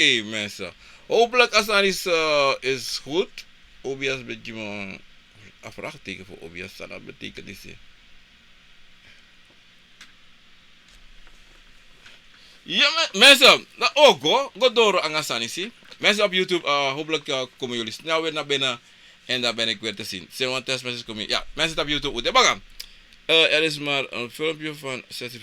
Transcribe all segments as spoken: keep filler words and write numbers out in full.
Hey, mensen. Hopelijk als dat is, eh, is goed. Obias betekent a vraagteken voor Obias. Dat betekent is. Ja, me-, mensen, dan ook go, go door aan Sanisi. Mensen op YouTube, eh, hopelijk, eh, komen jullie snel weer naar binnen. En dan ben ik weer te zien. Zijn we test mensen komen. Ja, mensen op YouTube, hoe de baga. Eh, er is maar een filmpje van zestig.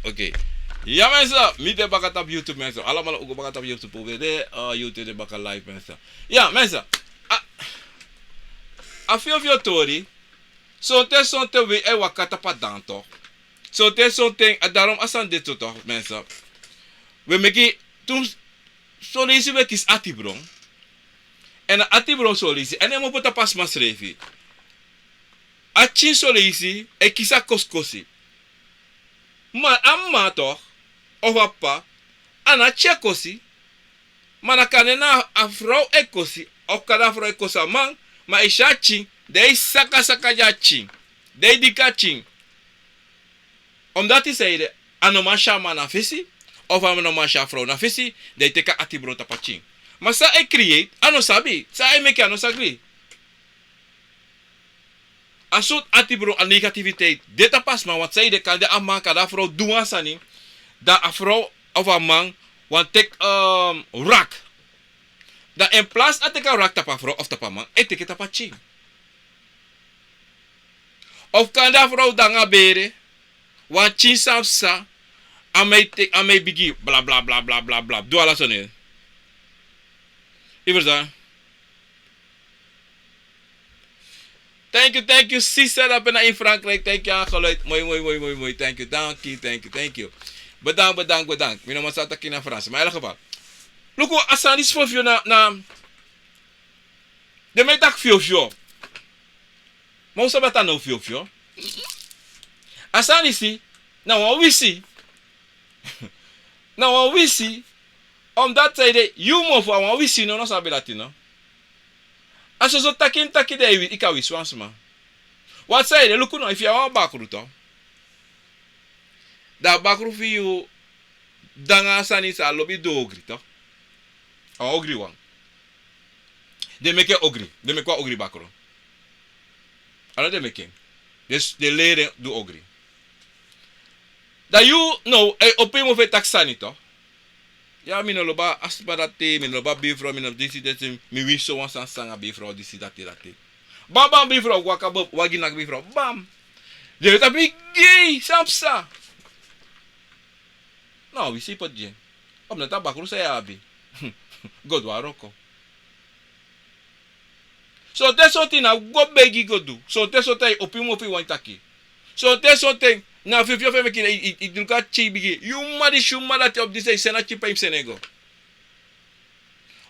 Oké. Ya, mensen, mi de baka tapu YouTube, mensen. Allemaal ook baka tapu YouTube. We de, eh, YouTube de baka live, mensen. Ya, mensen. A, a filofio tori. Sonten, sonten we e waka tapu a dan toch. Sonten, sonten, a daarom a sani de tu toch, mensen. We meki, tu, son leisi we kisi atibron. En a atibron son leisi. En en mu poti a pasma srefi. A tyin son leisi e kisi a kosikosi. Ma a mama toch, of a papa, a no e tyari kosi. Ma na kande na a frow e kosi, of kande a frow e kosi a man, ma e si a tyin, dan e saka saka gi a tyin, dan e diki a tyin. Omdat i sei de, a no man si a man na fesi, of a no man si a frow na fesi, dan e teki a atibron tapu a tyin. Ma san e create, a no sabi, san e meki a no sabi. A sortu atibron, a negativiteit de tapu a sma, want san ede kande a man kande a frow du wan sani, dan a frow of a man wani teki, ehm, wraki. Dan in plaats a teki a wraki tapu a frow of tapu a man, e teki en tapu a tyin. Of kande a frow de nanga bere, wan tyin san psa, a man e te-, a man e bigin bla bla bla bla bla bla, du ala soni. I ferstan? Thank you, thank you, Sisa, dat ben in Frankrijk. Thank you, aangeluid. Mooi, mooi, mooi, mooi, mooi. Thank you, dank you, thank you, thank you. Bedankt, bedankt, bedankt. Mi no man sa taki na Frans, maar in elk geval. Luku, a sani disi fu yu na, na, den mi e taki fiofio. Ma un sabi dati a no fiofio. A sani disi, na wan wisi. Na wan wisi. Omdat san ede, yu mofo a wan wisi, no, no sabi dati, no. A soso taki mi taki den e wi-, i kan wisi wan sma. Want san ede, luku no, efu yu abi wan bakru toch. Dan a bakru fu yu de nanga a sani san a lobi du ogri toch. A ogri wan. Den meki en ogri. Den meki wan ogri bakru. Ala den meki en. Den s-, den leri en du ogri. Dan yu now e opo yu mofo e taki sani toch. Ya, mi no lobi a sma dati, mi no lobi a bifrow, mi no disi dati, mi winsi so wan sani san a bifrow disi dati dati. Bam, bam, bifrow, waka bam, wagi naki bifrow, bam. Den e tapu gei, san psa. No, wisi poti gi en. Omdat a bakru san yu abi. Go du a wroko. Sonten sonten na go begi go du. Sonten sonten yu opo yu mofo yu wani taki. Sonten sonten na fiofio fu en meki i, i, i luku a tyin bigin. Yu mama disi, yu mama dati, opo disi e seni a tyin pe yu mus seni en go.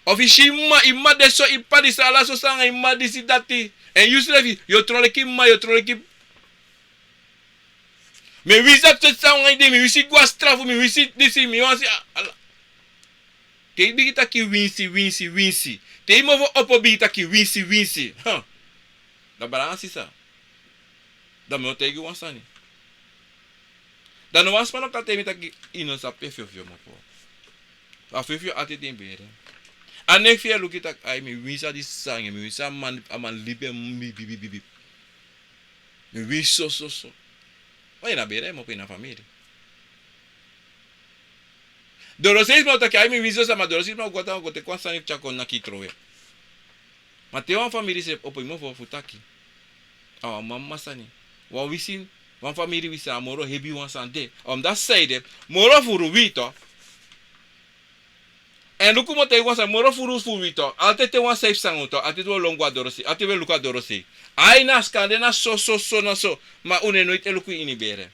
Of i si yu mama, yu mama de so, yu p'pa disi ala so sanga, yu mama disi dati. En yu srefi, yu o tron leki yu mama, yu o tron leki Mi winsi a teti san wan ede, mi winsi go a strafu, mi winsi disi, mi winsi a-, ala. Te yu bigin taki winsi, winsi, winsi. Te yu mofo opo bigin taki winsi, winsi. Ha. Dan brada nanga sisa. Dan mi o taigi wan sani. Dan no wan sma no kan taigi mi taki yu no sabi pe fiofio mofo. A fiofio ati den bere. A neki fi yu e luku taki, ai, mi winsi a disi sani, mi winsi a man, a man libi en, mi bibi, bibi. Mi winsi so, so, so. Ma yu na bere, ma pe yu na famiri. Dorosei sma o taki, ai, mi winsi so, ma dorosei sma o go tan, o go teki wan sani fu tyari kon naki trowe. Ma te wan famiri srefi opo yu mofo fu taki. A wan mama sani. Wan wisi, wan famiri wisi a moro hebi wan sani de. Omdat san ede, moro furu wi toch. En luku mi o taigi wan sani, moro furu fu wi toch, altijd te wan sani e psa nanga un toch, altijd un o lon go a dorosei, altijd un e luku a dorosei. Ai, na skande na so, so, so, na so, ma un no e noiti e luku ini bere.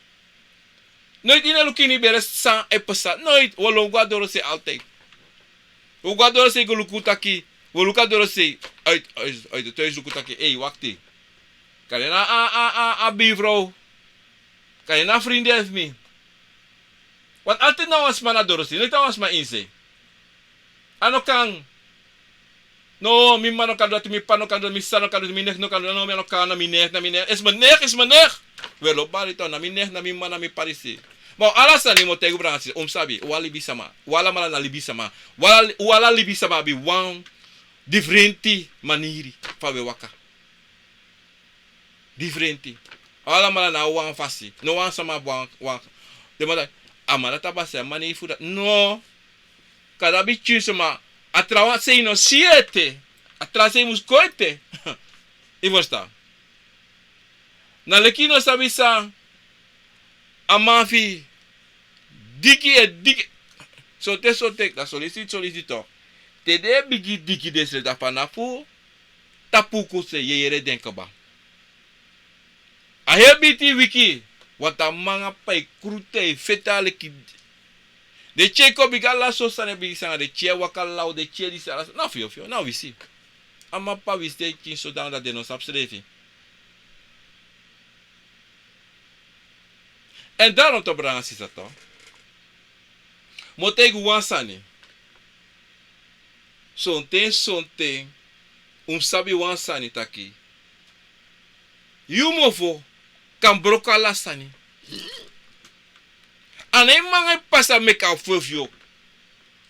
Noiti yu no e luku ini bere san e psa, noiti, un o lon go a dorosei altijd. Un o go a dorosei go luku taki, un o luku a dorosei, uit, uit, uit, uit, luku taki, ei, wakti. Kande na a, a, a, a bifrow. Kande na a frindi fu mi. Want altijd na wan sma na dorosei, noiti na wan sma ini se. A no kan. No, mi mama no kan du dati, mi p'pa no kan du dati, mi sisa no kan du dati, mi negi no kan du dati, no, mi no kan, na mi negi, na mi negi. Is mi negi, is mi negi. We lo bari to, na mi nef, na mi man, na mi parisi. Ma ala sani mi o taigi un, brada nanga sisa, un mus sabi, un ala libisama, un alamala na libisama, un ala, un ala libisama abi wan difrenti maniri fa un e waka. Difrenti. Alamala na wan fasi. No wan sama abi wan, wan. Den man taki, a man dati abi a sani, a man e fu dati. No. Kande a pikin suma, a trawan sei no si ete. A trawan sei mus kon ete. Yu ferstan? Na leki yu no sabi san a man fu yu diki e diki. Sonten, sonten, da solisi, solisi to. Te den e bigin diki densrefi, da fa na fu tapu kon se yu e yere den kaba. A heri biti wiki, want a man a pai krutu, e feti leki. Den tyai kon bigi, ala sortu sani e bigin sanga, den tyai waka law, den tyai disi, ala sortu. Na fyofyo, na wisi. A man p'pa wisi, den e kiin so dan, da den no sabi srefi. Èn daarom toch, brada nanga sisa toch, mi o taigi un wan sani. Sonten, sonten, un mus sabi wan sani taki, yu mofo kan broko ala sani. A no yu man e pasa meki a fyofyo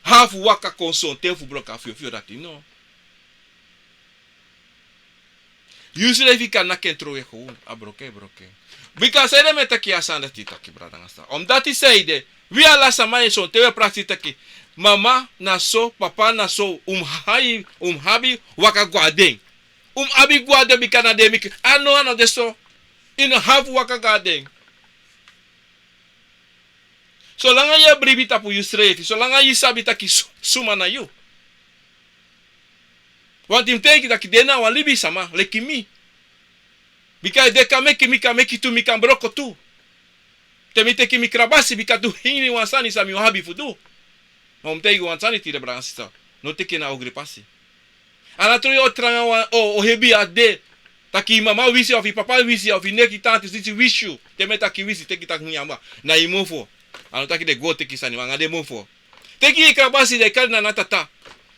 hafu waka kon sonten fu broko a fyofyo dati, no. Yusrefi kan naki en trowe, gewoon, a broko e broko en. Bika sanede mi e taki a sani dati taki, brada nanga sisa? Omdati sanede, wi ala sama, e sonten wi e prakseri taki, mama na so, papa na so, un mus hai, un mus abi waka go na den. Un mus abi go na den, bika na den meki. A no, a no de so. Yu no abi waka go na den. Solanga yu e bribi tapu yusrefi, solanga yu sabi taki su-, suma na yu. Want mi e denki taki den na wan libisama leki mi. Bika den kan meki, mi kan meki tu, mi kan broko tu. Te mi teki mi krabasi, bika du hiniwan sani san mi o abi fu du. Ma mi e taigi wan sani tide, brada nanga sisa. No teki en na ogri pasi. A no tron yu o tranga wan, o, o hebi a de. Taki yu mama wisi yu, of yu papa wisi yu, of yu neki, tanti, sisi wisi yu. Te mi e taki wisi, teki taki nyama. Na yu mofo. A no taki den gwe teki sani, ma nanga den mofo. Teki yu krabasi, den kari na na tata.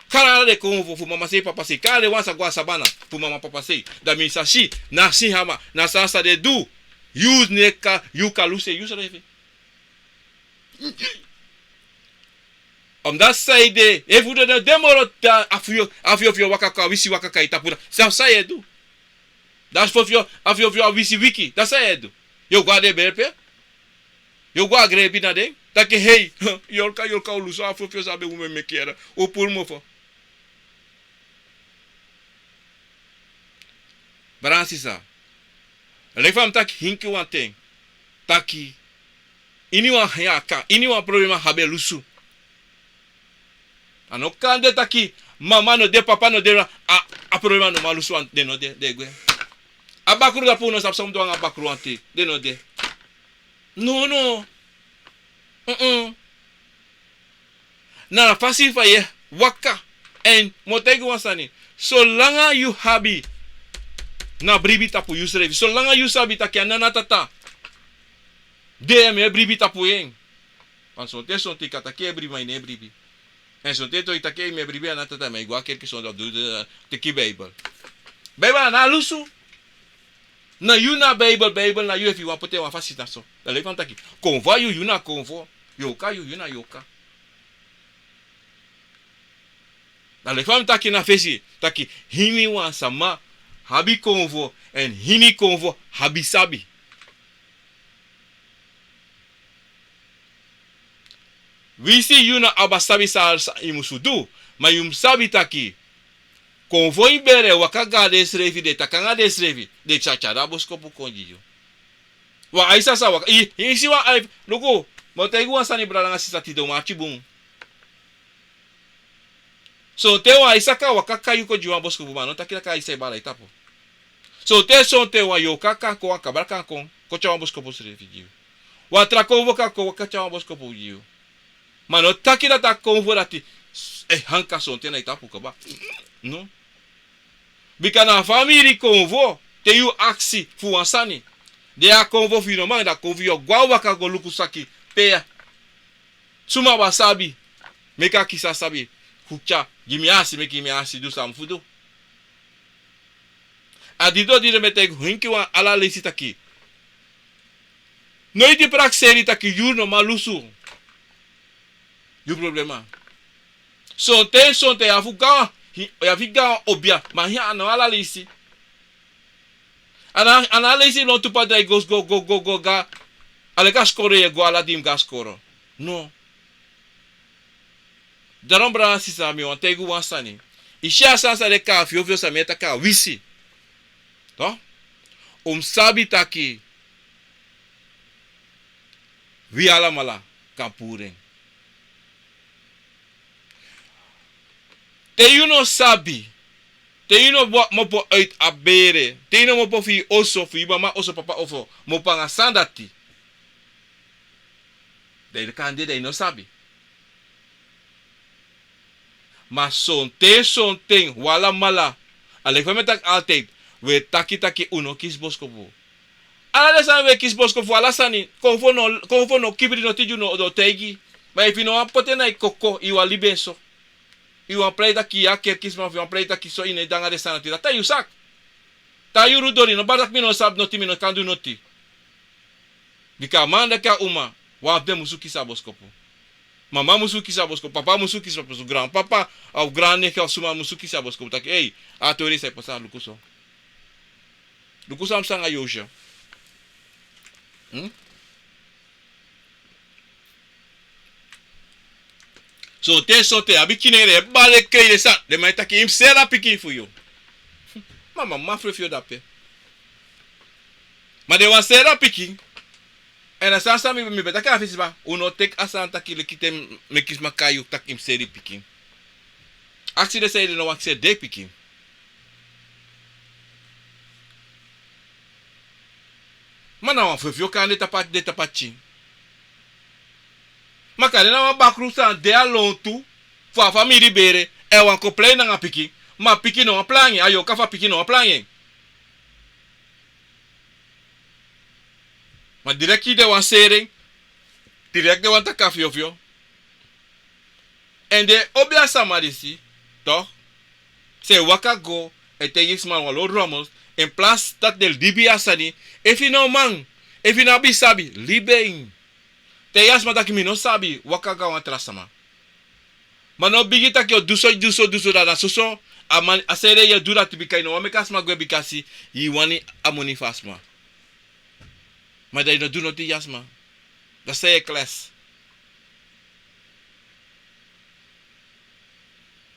Kari ala den konfo fu mama sei, papa sei. Kari den wan sa go na sabana fu mama, papa sei. Da mi sa si, na si hama, na san san den du. Yu neki, yu kan lusu en yusrefi. Omdati sanede, efu den no de moro, da a fyofyo, a fyofyo waka kon, a wisi waka kon na yu tapu, da san, san yu e du? Da a fyofyo, a fyofyo, a wisi wiki, da san yu e du? Yu o go na den berpe? Yu o go na grepi na den? Taki hei, yorka, yorka, un lusu a fyofyo san a be un meki yere. Un puru mofo. Brada nanga sisa. Leki fa mi taki hinkiwan ten. Taki iniwan yaka, iniwan problema abi e lusu. A no kan de taki mama no de, papa no de, a, a problema no man lusu, want den no de, den e gwe. A bakru tapu, un no sabi san un mus du nanga a bakru, want den no de. No, no. Mm-mm. Na a fasi fa yu e waka. Èn mi o taigi wan sani. Solanga yu abi na bribi tapu yusrefi, solanga yu sabi taki a nana, tata de, mi e bribi tapu en. Want sonten, sonten yu kan taki yu e bribi, ma yu no e bribi. Èn sonten tu yu taki mi e bribi, a nana, tata, ma yu go na kerki sonde, du, du, teki Bijbel. Bijbel a no lusu. Na yu na Bijbel, Bijbel na yu, efu yu wani poti en wan fasi na so. Da leki fa mi taki, konfo a yu, yu na konfo. Yorka a yu, yu na yorka. Da leki fa mi taki na fesi, taki hiniwan sama abi konfo, èn hini konfo abi sabi. Winsi yu no abi a sabi san, san yu musu du, ma yu mus sabi taki konfo e bere waka go na densrefi, den e taki nanga densrefi, den sa tyari a boskopu kon gi yu. Wan aisa sa waka, i, i si wan ai, luku, mi o taigi wan sani, brada nanga sisa, tide un mus arki bun. Sonten wan aisa kan waka kon gi yu kon gi wan boskopu, ma a no taki a aisa e bari a yu tapu. Sonten, sonten wan yorka kan kon, wan kabra kan kon, kon tyari wan boskopu srefi gi yu. Wan tra konfo kan kon, kon tyari wan boskopu gi yu. Ma a no taki dati a konfo dati e hanka sonten na yu tapu kaba. No. Bika na famiri konfo, te yu aksi fu wan sani, den a konfo fu yu no man, da konfo yu o go na waka go luku saki pe ya. Suma abi a sabi, meki a kisi a sabi fu tyari gi mi, a si, meki mi a si du san mi fu du. A didon didon mi e taigi un, hinkiwan, ala leisi taki Noiti prakseri taki yu no man lusu yu problema. Sonten, sonten yu abi fu gawan, yu abi fu gawan obia, ma a no ala leisi. A no ala leisi lontu padi yu e go, go, go, go, go, ga. A leki a skoro yu e go ala di yu mus go a skoro. No. Daarom brada sisa, mi wani taigi un wan sani. I si a sani san den e kai fyofyo, san mi e taki a wisi. Toch? Un mus sabi taki wi alamala kan puru en. Te yu no sabi, te yu no mopo uit a bere, te yu no mopo fu yu oso, fu yu mama oso, papa oso, mopo nanga sani dati, dan yu kan de, dan yu no sabi. Ma sonten, sonten, un alamala, a leki fa mi e taki altijd, wi e taki taki un no kisi boskopu. Ala den sani wi e kisi boskopu fu, ala sani, kon fu no, kon fu no kibri noti di un no o taigi. Ma efu yu no wani poti en na yu koko, yu wani libi en so. Yu wani prei taki yu a kerkisma, fu yu wani prei taki so, yu no e de nanga den sani dati, dati na yu saki. Te a yuru doro, no bari taki mi no sabi noti, mi no kan du noti. Bika a man dati, a uma, wan fu den musu kisi a boskopu. Mama musu kisi a boskopu, papa musu kisi a boskopu, granpapa, a gran nege, a suma musu kisi a boskopu taki, ei, a tori san e pasa, luku so. Luku san pasa nanga Josje. Hmm? Sonten, sonten, a pikin nanga den e bali e krei den sani. Den man e taki yu mus seri a pikin fu yu. Ma mama fu yu dape. Ma den wani seri a pikin. Èn a sani san mi, mi ben taki a fesi, ma un no teki a sani taki leki te meki sma kai yu taki yu mus seri pikin. Aksi den san ede no wani seri den pikin. Ma na wan fyofyo kan de tapu a, de tapu a pikin. Ma kande na wan bakru san de a lontu fu a famiri bere, èn a wani kon prei nanga pikin, ma pikin no wani prei nanga en, a yorka fu a pikin no wani prei nanga en. Ma direkti den wani seri en, direkti den wani taki a fyofyo. Èn den obi a sama disi, toch, san e waka go, e taigi sma wan lo rommels, in plaats dati den libi a sani, efu yu no man, efu yu no abi sabi, libi en. Taigi a sma taki mi no sabi, waka go na wan tra sama. Ma no bigin taki yu o du so, du so, du so, da na soso, a man, a sani de yu e du dati bika yu no wani meki a sma gwe bikasi yu wani a moni fu a sma. Ma da yu no du noti gi a sma. Da san yu e klesi.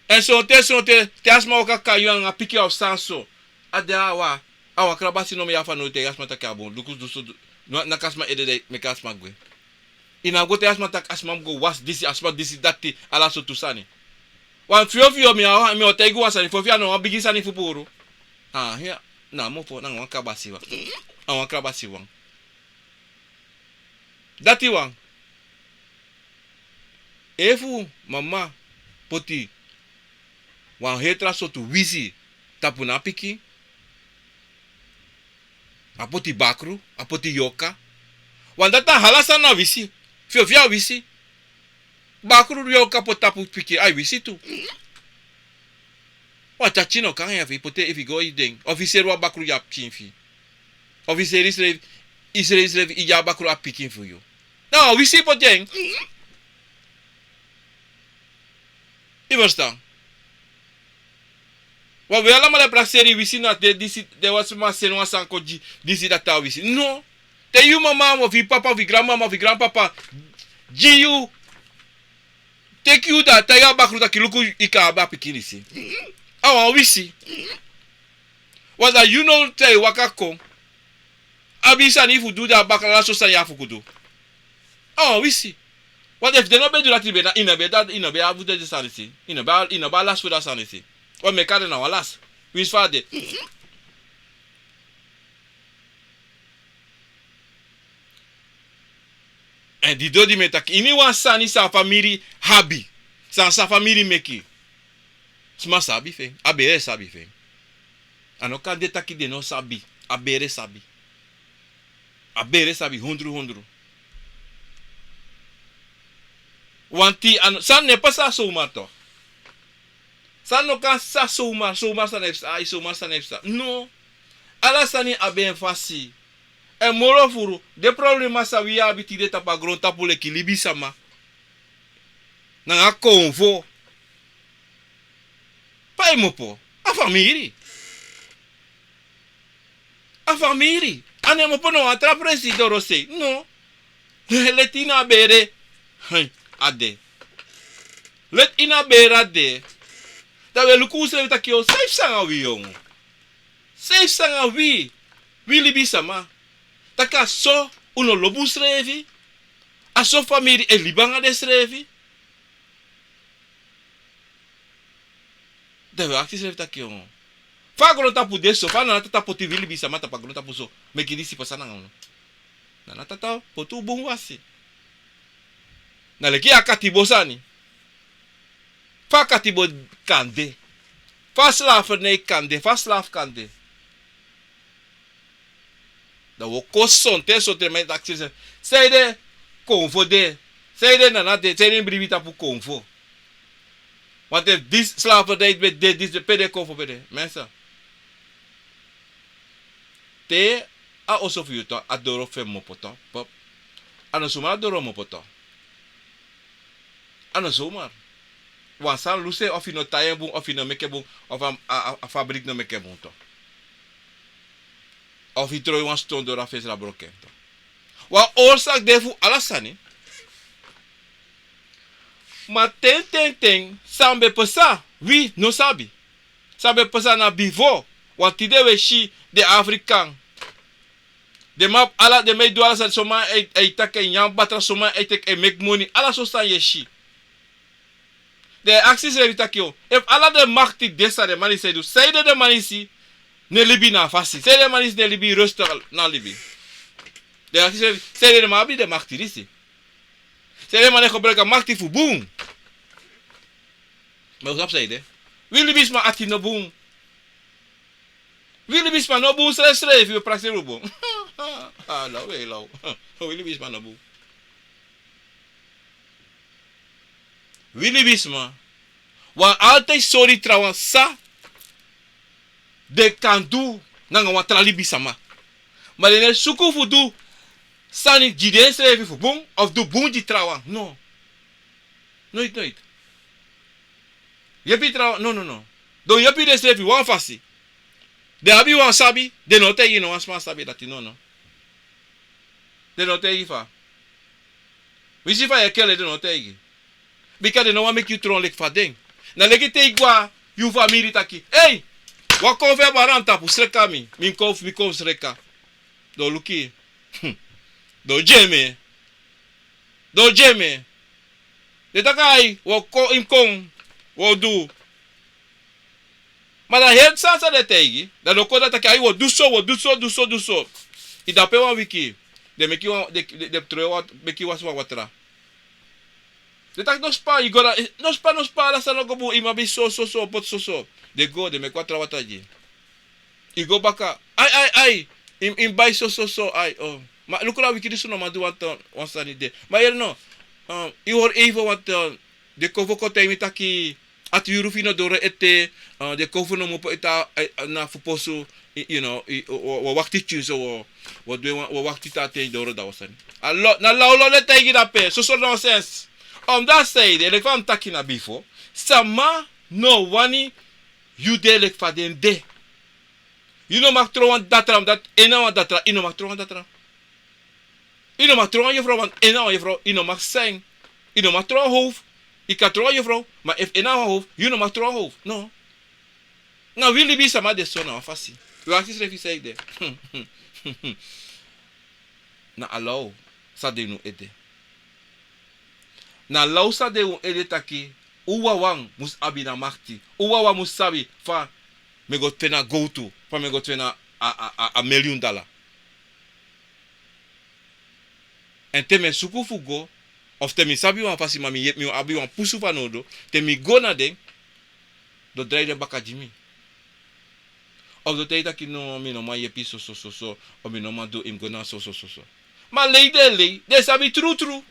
Èn sonten, sonten, te a sma waka kai yu nanga pikin wan sani so, a de a wan, a wan krabasi nomo yu abi fanowdu, te a sma taki a bun, luku du so, du, no, naki a sma ede de meki a sma gwe. Yu no abi go taigi a sma taki a sma mus go wasi disi, a sma disi dati, ala sortu sani. Wan fyofyo mi a, mi o taigi wan sani, fyofyo a no wan bigi sani fu puru. A, ya, na a mopo, nanga wan krabasi wan. A wan krabasi wan. Dati wan. Efu mama poti wan heri tra sortu wisi tapu na a pikin, a poti bakru, a poti yorka. Wan dati na ala sani na wisi. Fyofyo a wisi. Bakru, yorka poti tapu pikin, a wisi tu. Wan tyatyi no kan ya fi poti efu yu go yu den. Of yu seri wan bakru gi a pikin fi yu. Of yu seri yusrefi, yusrefi, yusrefi, yu gi a bakru a pikin fu yu. Na wan wisi poti en. Yu ferstan? Wan wi alamala e prakseri wisi na den disi, den wan sma seni wan sani kon gi, disi dati a wisi. No. Te yu mama of yu papa of yu granmama of yu granpapa gi yu, teki yu, da taigi a bakru taki luku, yu kan abi a pikin disi. A wan wisi. Wan da yu no, te yu waka kon, abi sani fu du, da a bakru, ala sortu sani yu abi fu du. A wan wisi. Wan efu den no ben du dati, ben na, yu no ben da, yu no ben abi den sani disi. Yu no ben, yu no ben abi lasi fu den sani disi. Wan meki a de na wan lasi. Winsi fa a de. Èn di doti mi e taki, iniwan sani san famiri abi, san, san famiri meki, sma sabi fu en, a bere sabi fu en. A no kan de taki den no sabi, a bere sabi. A bere sabi hondro hondro. Wanti a no, sani no e pasa zomaar toch. Sani no kan pasa zomaar, zomaar sani e pasa, ai, zomaar sani e pasa. No. Ala sani abi en fasi. Èn moro furu, den problema san wi abi tide tapu a grontapu leki libisama nanga konfo. Pe a e kmopo? A famiri. A famiri. A no e kmopo na wan tra presi dorosei. No. Leti ini a bere. Hein, a de. Leti ini a bere a de. Dan wi e luku unsrefi taki, o, san e psa nanga wi, yongu? San e psa nanga wi, wi libisama? Taki a so un no lobi unsrefi. A so famiri e libi nanga densrefi. Dan wi e aksi unsrefi taki, o, fa a grontapu de so, fa Nana Tata poti wi libisama tapu a grontapu so, meki disi pasa nanga unu. Nana Tata poti un bun fasi. Na leki a katibo sani. Fa katibo kan de? Fa slavernij kan de? Fa slaaf kan de? Dan wi o kon sonten, sonten, ma yu e aksi unsrefi: sanede konfo de? Sanede Nana de? Sanede mi bribi tapu konfo? Want efu disi slavernij ben de, disi, pe den konfo ben de? Mensen, te a oso fu yu tan, a doro fu en kmopo tan, pap. A no sumar a doro kmopo tan. A no sumar. Wan sani lusu en, of yu no tai en bun, of yu no meki en bun, of a, a, a, a fabriek no meki en bun tan. Of yu tron wan ston doro, a fensra broko en tan. Wan oorzaak de fu ala sani. Ma ten, ten, ten, san ben pasa, wi no sabi. San ben pasa na bifo, want tide wi e si den Afrikan. Den man abi ala, den man e du ala sani, son man e, e taki e nyan batra, son man e teki e meki moni, ala so sani yu e si. Den e aksi unsrefi taki, o, efu ala den makti de san den man disi e du, sanede den man disi no e libi na a fasi? Sanede den man disi no e libi rustig na libi? Den e aksi unsrefi, sanede den man abi den makti disi? Sanede den man no e gebruik a makti fu bun? Ma un sabi sanede? Wi libisma ati no bun. Wi libisma no bun srefsrefi, wi e prakseri wi bun. A law, wi e law. Wi libisma no bun. Wi libisma wani altijd sori trawan san den kan du nanga wan tra libisama. Ma den no e suku fu du sani gi densrefi fu bun, of du bun gi trawan. No. Noiti, noiti. Yepi trawan, no, no, no. Den o yepi densrefi wan fasi. Den abi wan sabi, den no o taigi no wan sma sabi dati, no, no. Den no o taigi fa. Winsi fa yu e kele, den no o taigi. Bika den no wani meki yu tron leki fa den. Na leki te yu go na yu famiri taki: ei, wan konfo e bari na mi tapu, sreka mi, mi kon, mi kon sreka. Den o luku yu. Den o gi en. Den o gi en. Den taki: ai, wi o kon, yu mus kon, wi o du. Ma dan heri san, san den e taigi, dan den o kon dan taki: ai, wi o du so, wi o du so, du so, du so. Yu de ape wan wiki, den meki wan, den, den, den tron wan, meki wan sma watra. Den taki: no span, yu go dan, no span, no span, ala sani o go bun, yu mu abi so, so, so, poti so, so. Den go, den meki wan tra watra gi yu. Yu go baka: ai, ai, ai, yu, yu mus bai so, so, so, ai, o. Ma luku, na wiki disi un no man du wan, wan sani de. Ma yere no, um, yu hori even wan, um, den konfo kon taigi mi taki a tu yuru fu yu no doro ete, uh, den konfo no mu opo ete, uh, na fu posu, yu, yu no, yu, wi, wi, wi o wakti tyin so, wi o, wi o du en, wi o wakti te a ten doro, dan wi o sani. A lo, na lawlaw den e taigi dape, soso nonsens. Omdat sanede, leki fa mi taki na bifo, sama no wani yu de leki fa den de. Yu no mag tron wan datra, omdat en na wan datra, yu no mag tron wan datra. Yu no mag tron wan yufrow, want en na wan yufrow, yu no mag sani. Yu no mag tron wan howfu. Yu kan tron wan yufrow, ma efu en na wan howfu, yu no mag tron wan howfu. No. Na wi libisama de so, na wan fasi. Wi aksi unsrefi sanede. Na a law san de ini un ede. Na a law san de ini un ede taki un wawan mus abi a makti. Un wawan mus sabi fa mi e go feni a gowtu, fa mi e go feni a, a, a, a, a miliyun dala. Èn te mi e suku fu go, of te mi sabi wan fasi, ma mi yepi, mi abi wan pusu fanowdu, te mi go na den, den o drai den baka gi mi. Of den o taigi taki: no, mi no man yepi so, so, so, so, of mi no man du, yu mus go na so, so, so, so. Ma lei den e lei, den sabi trutru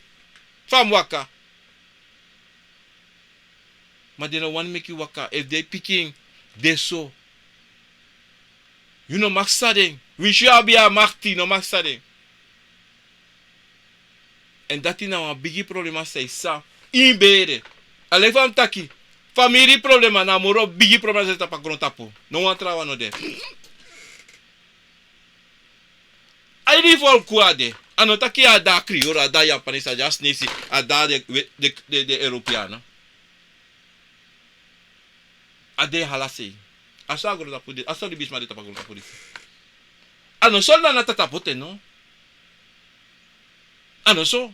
fa mi waka. Ma den no wani meki yu waka. Efu den pikin de so, yu no mag sa den. Winsi yu abi a makti, no makti san de. Èn dati na wan bigi problema san e sa ini bere. A leki fa mi taki, famiri problema na a moro bigi problema san de tapu a grontapu. No wan trawan no de. A ini folku a de. A no taki a de a kriyoro, a de a yapanesi, a de a sinesi, a de a de, de, de, de Europeano. A de hala sei. A so a grontapu de, a so libisma de tapu a grontapu disi. A no so Nana Tata poti en, no. A no so.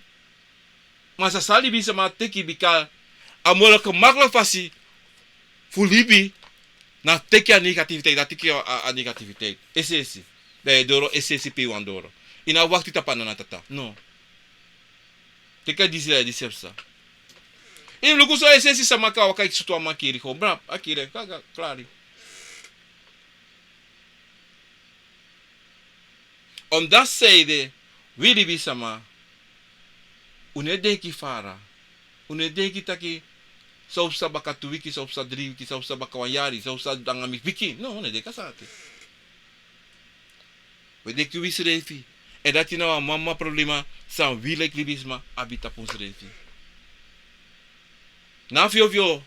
Ma san, san libisma teki, bika a moro gemaklik fasi fu libi na teki a negativiteit, na teki a, a, a negativiteit. Es'esi. Dan yu e doro es'esi pe yu wani doro. Yu no e wakti tapu a Nana Tata. No. Teki a disi, dan yu e disi psa. Yu mus luku so es'esi, sama kan waka e sutu wan man, kiri, kon brap, a kiri en, ka, ka, klari. Omdati sei de, wi libisma, un no e denki fara. Un no e denki taki san un psa baka tu wiki, san un psa dri wiki, san un psa baka wan yari, san un psa nanga mi pikin. No, un no e denki a sani dati. Wi e denki wi srefi. Èn dati na wan mama problema san wi leki libisma abi tapu unsrefi. Na fyofyo.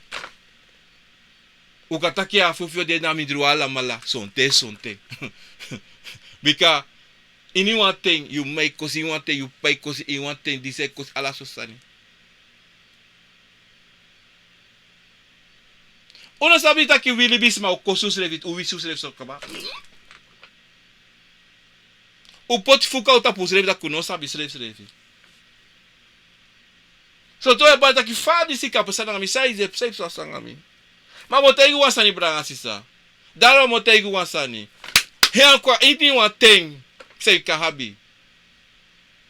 Un kan taki a fyofyo de na mindri wan alamala. Sonten, sonten. Bika ini wan ten yu mama e kosi, ini wan ten yu p'pa e kosi, ini wan ten disi e kosi, ala sortu sani. Un no sabi taki wi libisma un kosi unsrefi, un wisi unsrefi so kaba. Un poti fuka un tapu unsrefi, dati un no sabi srefisrefi. So te un e bari taki fa disi kan pasa nanga mi, san ede, san e pasa nanga mi. Ma mi o taigi un wan sani, brada nanga sisa. Dati mi o taigi un wan sani. Heri kon, ini wan ten san yu kan abi.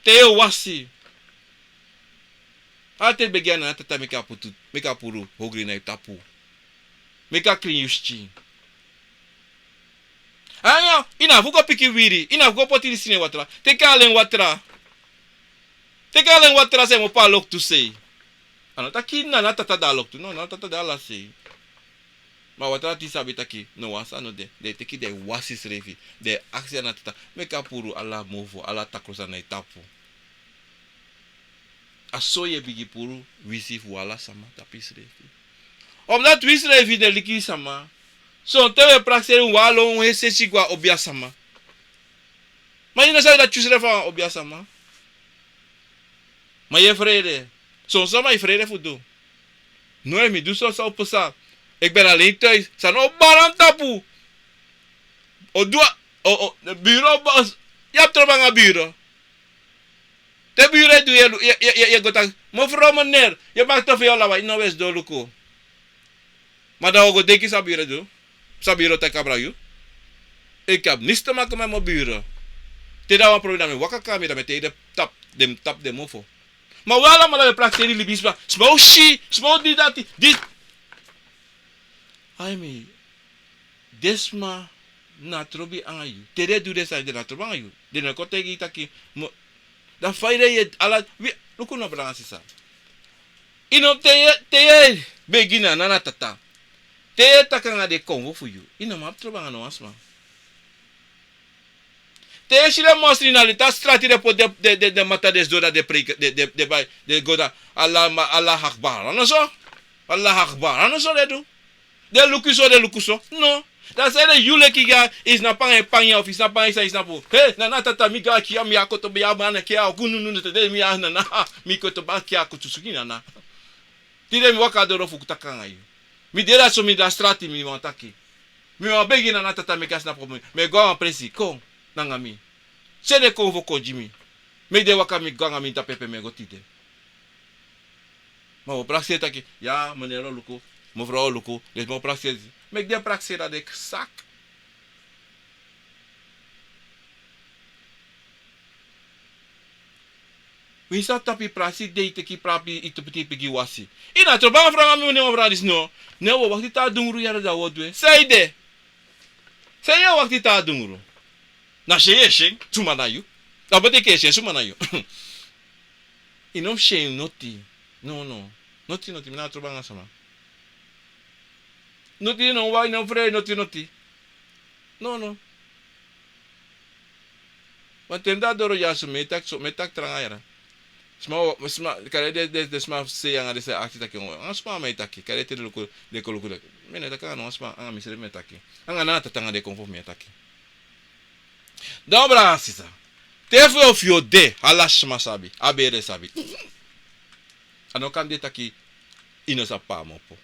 Te yu e wasi. Ala ten begi a Nana Tata meki a putu, meki a puru ogri na yu tapu. Meki a krin yu skin. Aya, yu no abi fu go piki wiri, yu no abi fu go poti disi na yu watra. Teki alen watra. Teki alen watra san e mopo a loktu sei. A no taki Nana Tata de a loktu, no, Nana Tata de ala sei. Ma watra disi sabi taki no wan sani no de, den e teki, den e wasi srefi, den e aksi a Nana Tata meki a puru ala mofo, ala takru sani na yu tapu. A so yu e bigin puru wisi fu ala sama tapu yusrefi. Omdati wi srefi den liki sama. Sonten wi e prakseri wan alo wan heri sesi go na obiasama. Ma yu no sabi dati yusrefi na wan obiasama. Ma yu e frede. Son sama yu frede fu du. No, efu mi du so, san o pasa? Efu mi ben na alen tide, san no o bari na mi tapu. O du a, o, o, biro, yu abi trobi nanga biro. Te biro e du, yu e, yu e, yu e go taki: mevrouw, meneer, yu e maki trobi fu yu o lawa, yu no wesi doluku. Ma dan wi o go denki san biro e du, san biro taki abra yu. Efu yu abi nisi te maki nanga mi biro. Te dan wan problema, dan mi e waka kon na mi, dan mi e taigi den tapu, den tapu den mofo. Ma wi alamala wi e prakseri libisma, sma o si, sma o du dati, disi. Ai mi, den sma na trobi nanga yu. Te den du den sani, den na trobi nanga yu. Den no kon taigi yu taki, mo, dan fa yu de, yu e ala, wi, luku no, brada nanga sisa. Yu no, te yu, te yu e begi na Nana Tata, te yu e taki nanga den konfo fu yu, yu no man abi trobi nanga no wan sma. Te yu e si den mosri na leti a strati, den poti den, den, den, den mata den sidon, dan den preiki, den, den, den bai, den go dan: Allah ma-, Allah Akbar. A no so? Allah Akbar. A no so den du? Den luku yu so, den luku yu so. No. Dan sanede yu leki gi a, yu sinapu nanga en panya, of yu sinapu nanga en san yu sinapu? Hei, Nana Tata, mi go a kia, mi a koto be ya, man, kia, kunu, nu, nu, te de mi a Nana, mi koto be a kia, kutu suki Nana. Tide mi waka doro fu taki nanga yu. Mi de dati so, mi de a strati, mi wani taki. Mi wani begi Nana Tata meki a sinapu mi. Mi e go a wan presi, kon nanga mi. Seni den konfo kon gi mi. Meki den waka mi go nanga mi tapu pe mi e go tide. Ma wi o prakseri taki, ya, meneer o luku, mevrouw o luku, den sma o prakseri. Meki den prakseri, dan den e saki. Wi sa tapu yu prakseri, de yu teki yu prapi, yu tu poti yu piki wasi. Yu na trobi nanga frow nanga mi, wan frow disi no. Ne wi o wakti te a dungru yari, dan wi o du en. Sanede? San yu e wakti te a dungru? Na syen yu e syen suma na yu. A beteki yu e syen suma na yu. Yu no mus syen noti. No, no. Noti, noti, mi na trobi nanga sama. Noti no, wan no fre, noti, noti. No, no. Wan ten da doro ya so mi e taki so, mi e taki tranga yara. Sma, sma, kari den, den, den sma sei anga den sa aksi taki, wan sma mi e taki, kari te den luku, den kon luku taki. Mi no e taki anga no wan sma, anga misrefi mi e taki. Anga na a tata anga den konfo fu mi e taki. Dan brada sisa. Te fu yu o de, ala sma sabi, a bere sabi. A no kan de taki, yu no sa paamopo.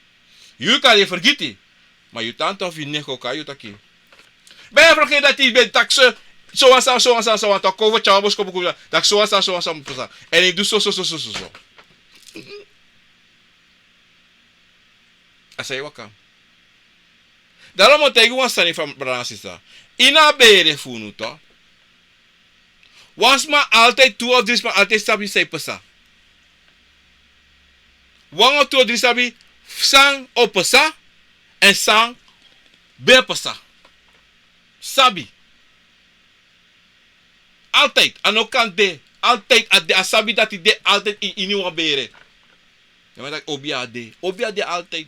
Yu kan de fergiti, ma yu tanta fu yu nen o kon kari yu taki. Ben yu fergiti dati yu ben taki so, so wan sani, so wan sani, so wan taki, kon fu tyari wan boskopu kon taki so wan sani, so wan sani, so wan sani. Èn yu du so, so, so, so, so, so. A san e waka. Daarom mi o taigi wan sani fa mi brada sisa. Ini a bere fu unu tu. Wan sma altijd, tu of dri sma altijd sabi san e pasa. Wan of tu of dri sabi san o pasa, èn san ben pasa. Sabi. Altijd, a no kan de. Altijd, a de, a sabi dati de altijd in, ini wan bere. Ya mi e taki obi a de. Obi a de altijd.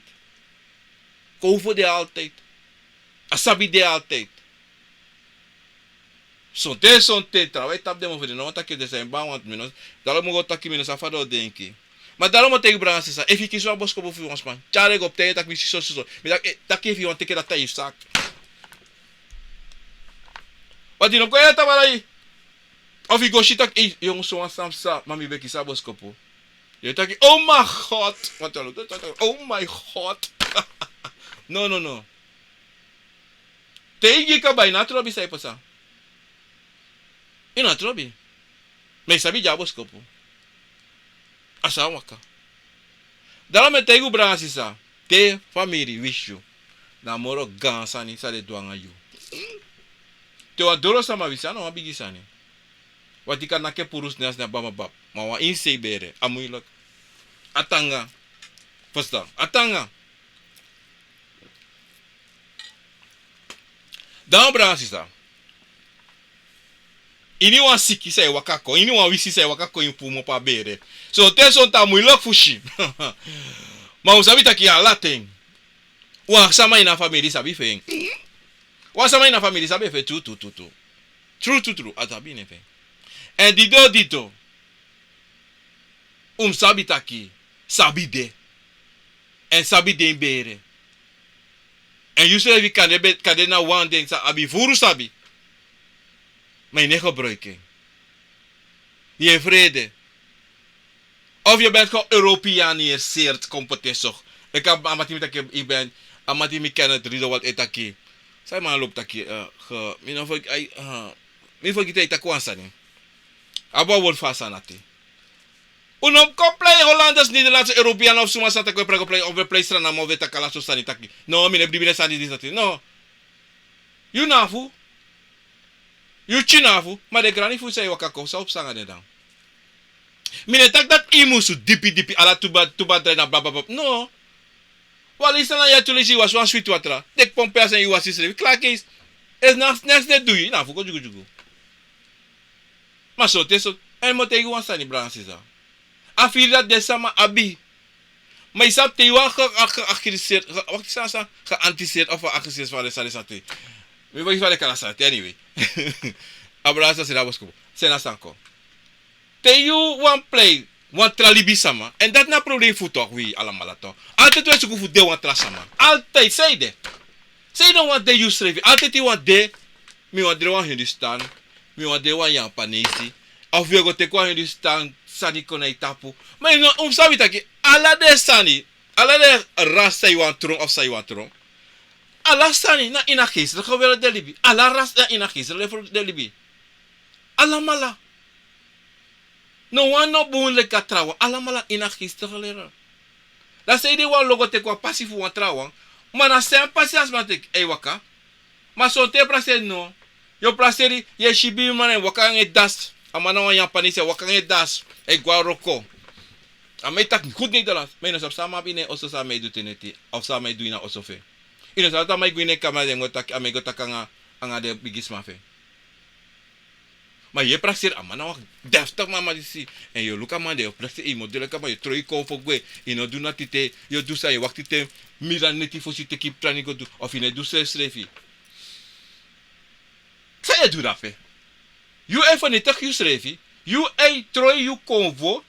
Kowfo de altijd. A sabi de altijd. Sonten, sonten, trawan e tapu den mofo, den no wani taki den sa en ban, want mi no, dalo mi go taki mi no sa fa den o denki. Ma dalo mi o taigi brada sisa, efu yu kisi wan boskopu fu wan sma, tyari en go, taigi en taki mi si so, so, so. Mi taki, eh, taki efu yu wani teki dati a yu saki. Want yu no kon e tabala yu. Of yu go si taki, eh, yongu so wan sani psa, ma mi ben kisi a boskopu. Yu e taki, oh my God. Want yu o taki, oh my God. No, no, no. Te yu gi kaba, yu no abi trobi san e pasa. Yu no abi trobi. Ma yu sabi di a boskopu. A san waka. Dalo mi e taigi yu brada sisa. Te famiri wisi yu, na moro gaan sani san den du anga yu. Te wan doro sama wisi, a no wan bigi sani. Wati kan naki en puru sne a sne a baba baba. Ma wan insei bere, a muilek. A tanga. Fustan, a tanga. Dan brada sisa. Ini wan siki san e waka kon, ini wan wisi san e waka kon, yu puru mopo a bere. Sonten, sonten a muilek fu si. Ma un sabi taki ala ten. Wan sama ini a famiri sabi fu en. Wan sama ini a famiri sabi fu en, tru, tru, tru, tru. Tru, tru, tru, a sabi nen fu en. Èn didon, didon. Un sabi taki, sabi de. Èn sabi de ini bere. Èn yusrefi kan de be, kan de na wan den sa abi furu sabi. Ma yu no e gebruik en. Yu e frede. Of yu ben geeuropeaniseerd, kompetentie. Leki a man di mi taki, yu ben, a man di mi ken, het Riedewald e taki. San a man lobi taki, eh, ge, mi no fergi-, ai, eh, mi fergiti a e taki wan sani. A abi wan word fu a sani dati. Un no kon prei Hollanders, Nederlandse, Europeaan of suma san taki un e prei, kon prei, of un e prei Sranan man, un e taki ala sortu sani taki. No, mi no e bribi den sani disi dati. No. Yu na fu. Yu tyari na fu, ma den grani fu yu san e waka kon, san o psa anga den dan? Mi no e taki dati yu musu dipi dipi, ala tu ba, tu ba drai na bla bla bla. No. Wan leisi na yu e tu leisi yu wasi wan switi watra. Teki pompe a sani yu wasi yusrefi. Klaar keisi. Èn neks, neks no e du yu, yu na fu go dyugudyugu. Ma so te so, èn mi o taigi wan sani brada sisa. A firi dati den sama abi. Ma yu sabi te yu wan ge-, ge-, geagresseri-, ge-, wakti san, san, geagresseri of geagresseri fu a den sani san te. Mi fu yu fa den kari a sani te, anyway. A brada sisa, seni a boskopu. Seni a sani kon. Te yu wan prei wan tra libisama, èn dati na a problem fu tok, wi alamala tok. Altijd wi e suku fu de wan tra sama. Altijd, san ede. San yu no wani de yusrefi. Altijd yu wani de, mi wani de wan Hindustan, mi wani de wan Yapanesi. Of yu e go teki wan Hindustan sani kon na yu tapu. Ma yu no, un sabi taki, ala den sani, ala den ras san yu wani tron of san yu wani tron. Ala sani na ini a geestelijke wereld den libi. Ala ras na ini a geestelijke wereld den libi. Alamala. No wan no bun leki a trawan. Alamala ini a geestelijke wereld. Dati san ede wan logo teki wan pasi fu wan trawan. Ma na san pasi a sma teki, e waka. Ma sonten prakseri no. Yu o prakseri, yu e si bigiman e waka anga en das. A man na wan Yapanesi e waka anga en das. E go na wroko. A man e taki good Nederlands. Ma yu no sabi san a man abi ini en oso, san a man e du te neti. Of san a man e du ini a oso fu en. Yu no sabi san a man e go ini en kamera, den go taki, a man e go taki anga, anga den bigisma fu en. Ma yu e prakseri, a man na wan deftig mama disi. Èn yu o luku a man de, yu o prakseri, yu model a man, yu o troi kon fu gwe. Yu no du nati te, yu o du san, yu e wakti te mira neti fosi yu teki trani go du. Of yu no e du srefsrefi. San yu e du dape? Yu e fenitigi yusrefi. Yu e troi yu konfo.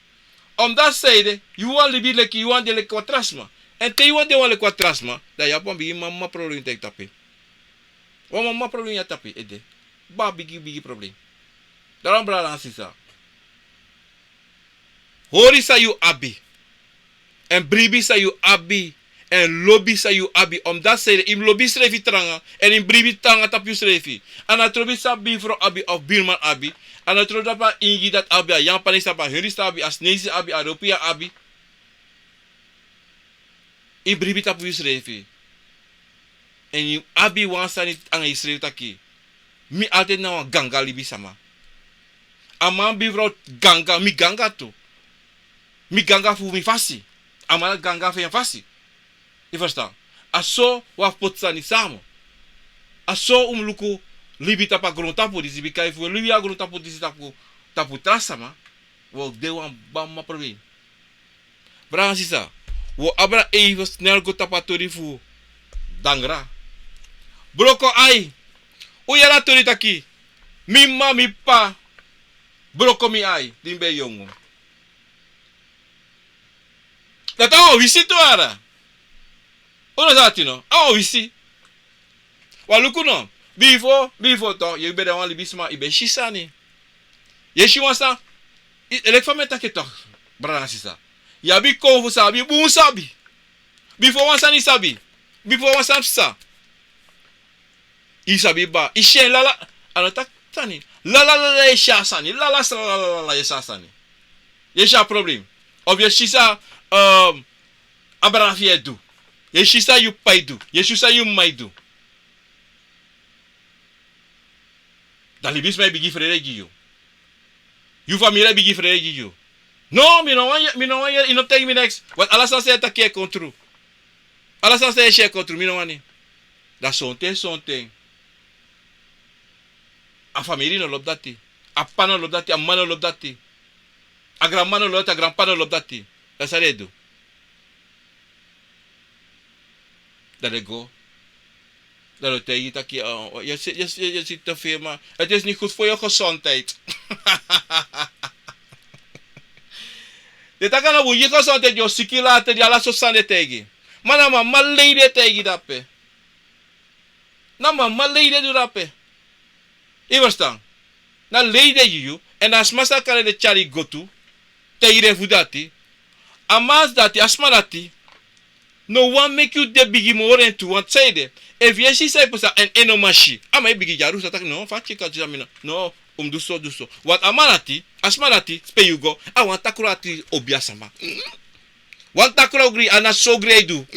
Omdati seide yu wani libi leki, yu wani de leki wan tra sma. Èn te yu wani de wan leki wan tra sma, dan yu abi wan bigi mama problem taigi tapu en. Wan mama problem ya tapu en ede. Ba bigi bigi problem. Dati wan brada nanga sisa. Hori san yu abi. Èn bribi san yu abi. Èn lobi san yu abi. Omdati seide yu mus lobi yusrefi tranga. Èn yu mus bribi tranga tapu yusrefi. A no trobi san birfrow abi of birman abi. A no trobi tapu a ingi dati abi, a Yapanesi abi, a Hindustan abi, a Sinesi abi, a Europia abi. Yu mus bribi tapu yusrefi. Èn yu abi wan sani anga yusrefi taki, mi altèdi na wan ganga libisama. A man birfrow ganga, mi ganga tu. Mi ganga fu mi fasi. A man ganga fu en fasi. Yu ferstan? A so wi abi poti sani samen. A so un mus luku libi tapu a grontapu disi, bika efu wi e libi a grontapu disi tapu, tapu tra sama, wi o de wan bama problem. Brada nanga sisa, wi o abra even snel go tapu a tori fu dangra. Broko ai. Un yere a tori taki mi mama, mi p'pa broko mi ai di mi ben yongu. Dati a wan wisi tu, ara. Un no sa ati no, a wan wisi. Wan luku no. Bifo, bifo tu, yu ben de wan libisma, yu ben si sani. Yu e si wan sani. Leki fa mi e taki en tu, brada nanga sisa. Yu abi konfo sabi, bun sabi. Bifo wan sani sabi. Bifo wan sani psa. Yu sabi ba, yu si en lala. A no taki sani. Lala lala yu e si a sani. Lala sala lala lala yu e si a sani. Yu e si a problem. Of yu e si san, ehm, a brada fu yu e du. Yu e si san yu p'pa e du. Yu e si san yu mama e du. Dan libisma e bigin frede gi yu. Yu famiri e bigin frede gi yu. No, mi no wani, mi no wani, yu no taigi mi neks. Want ala sani san yu e taki e kon tru. Ala sani san yu e si e kon tru, mi no wani. Dan sonten, sonten. A famiri no lobi dati. A p'pa no lobi dati, a mama no lobi dati. A granmama no lobi dati, a granp'pa no lobi dati. Dan san den e du? Dan den go. Dan den o taigi yu taki, eh, yu e si, yu e si, yu e si te veel, maar het is niet goed voor je gezondheid. Den taki a no bun gi gezondheid, yu o siki later, di ala sortu sani den e taigi. Ma na mama lei den e taigi dape. Na mama lei den e du dape. Yu e ferstan? Na lei den e gi yu. Èn a sma san kari den tyari go tu, taigi den fu dati. A man dati, a sma dati no wani meki yu de bigi moro en tu, want sanede, efu yu e si san e pasa èn en no man si, a man e bigin dyarusu, a taki no, fa a tyari go tu san mi no, no, un mus du so, du so. Want a man dati, a sma dati, pe yu go, a wan takru ati obi a sama. Wan takru ogri, a na so ogri a e du.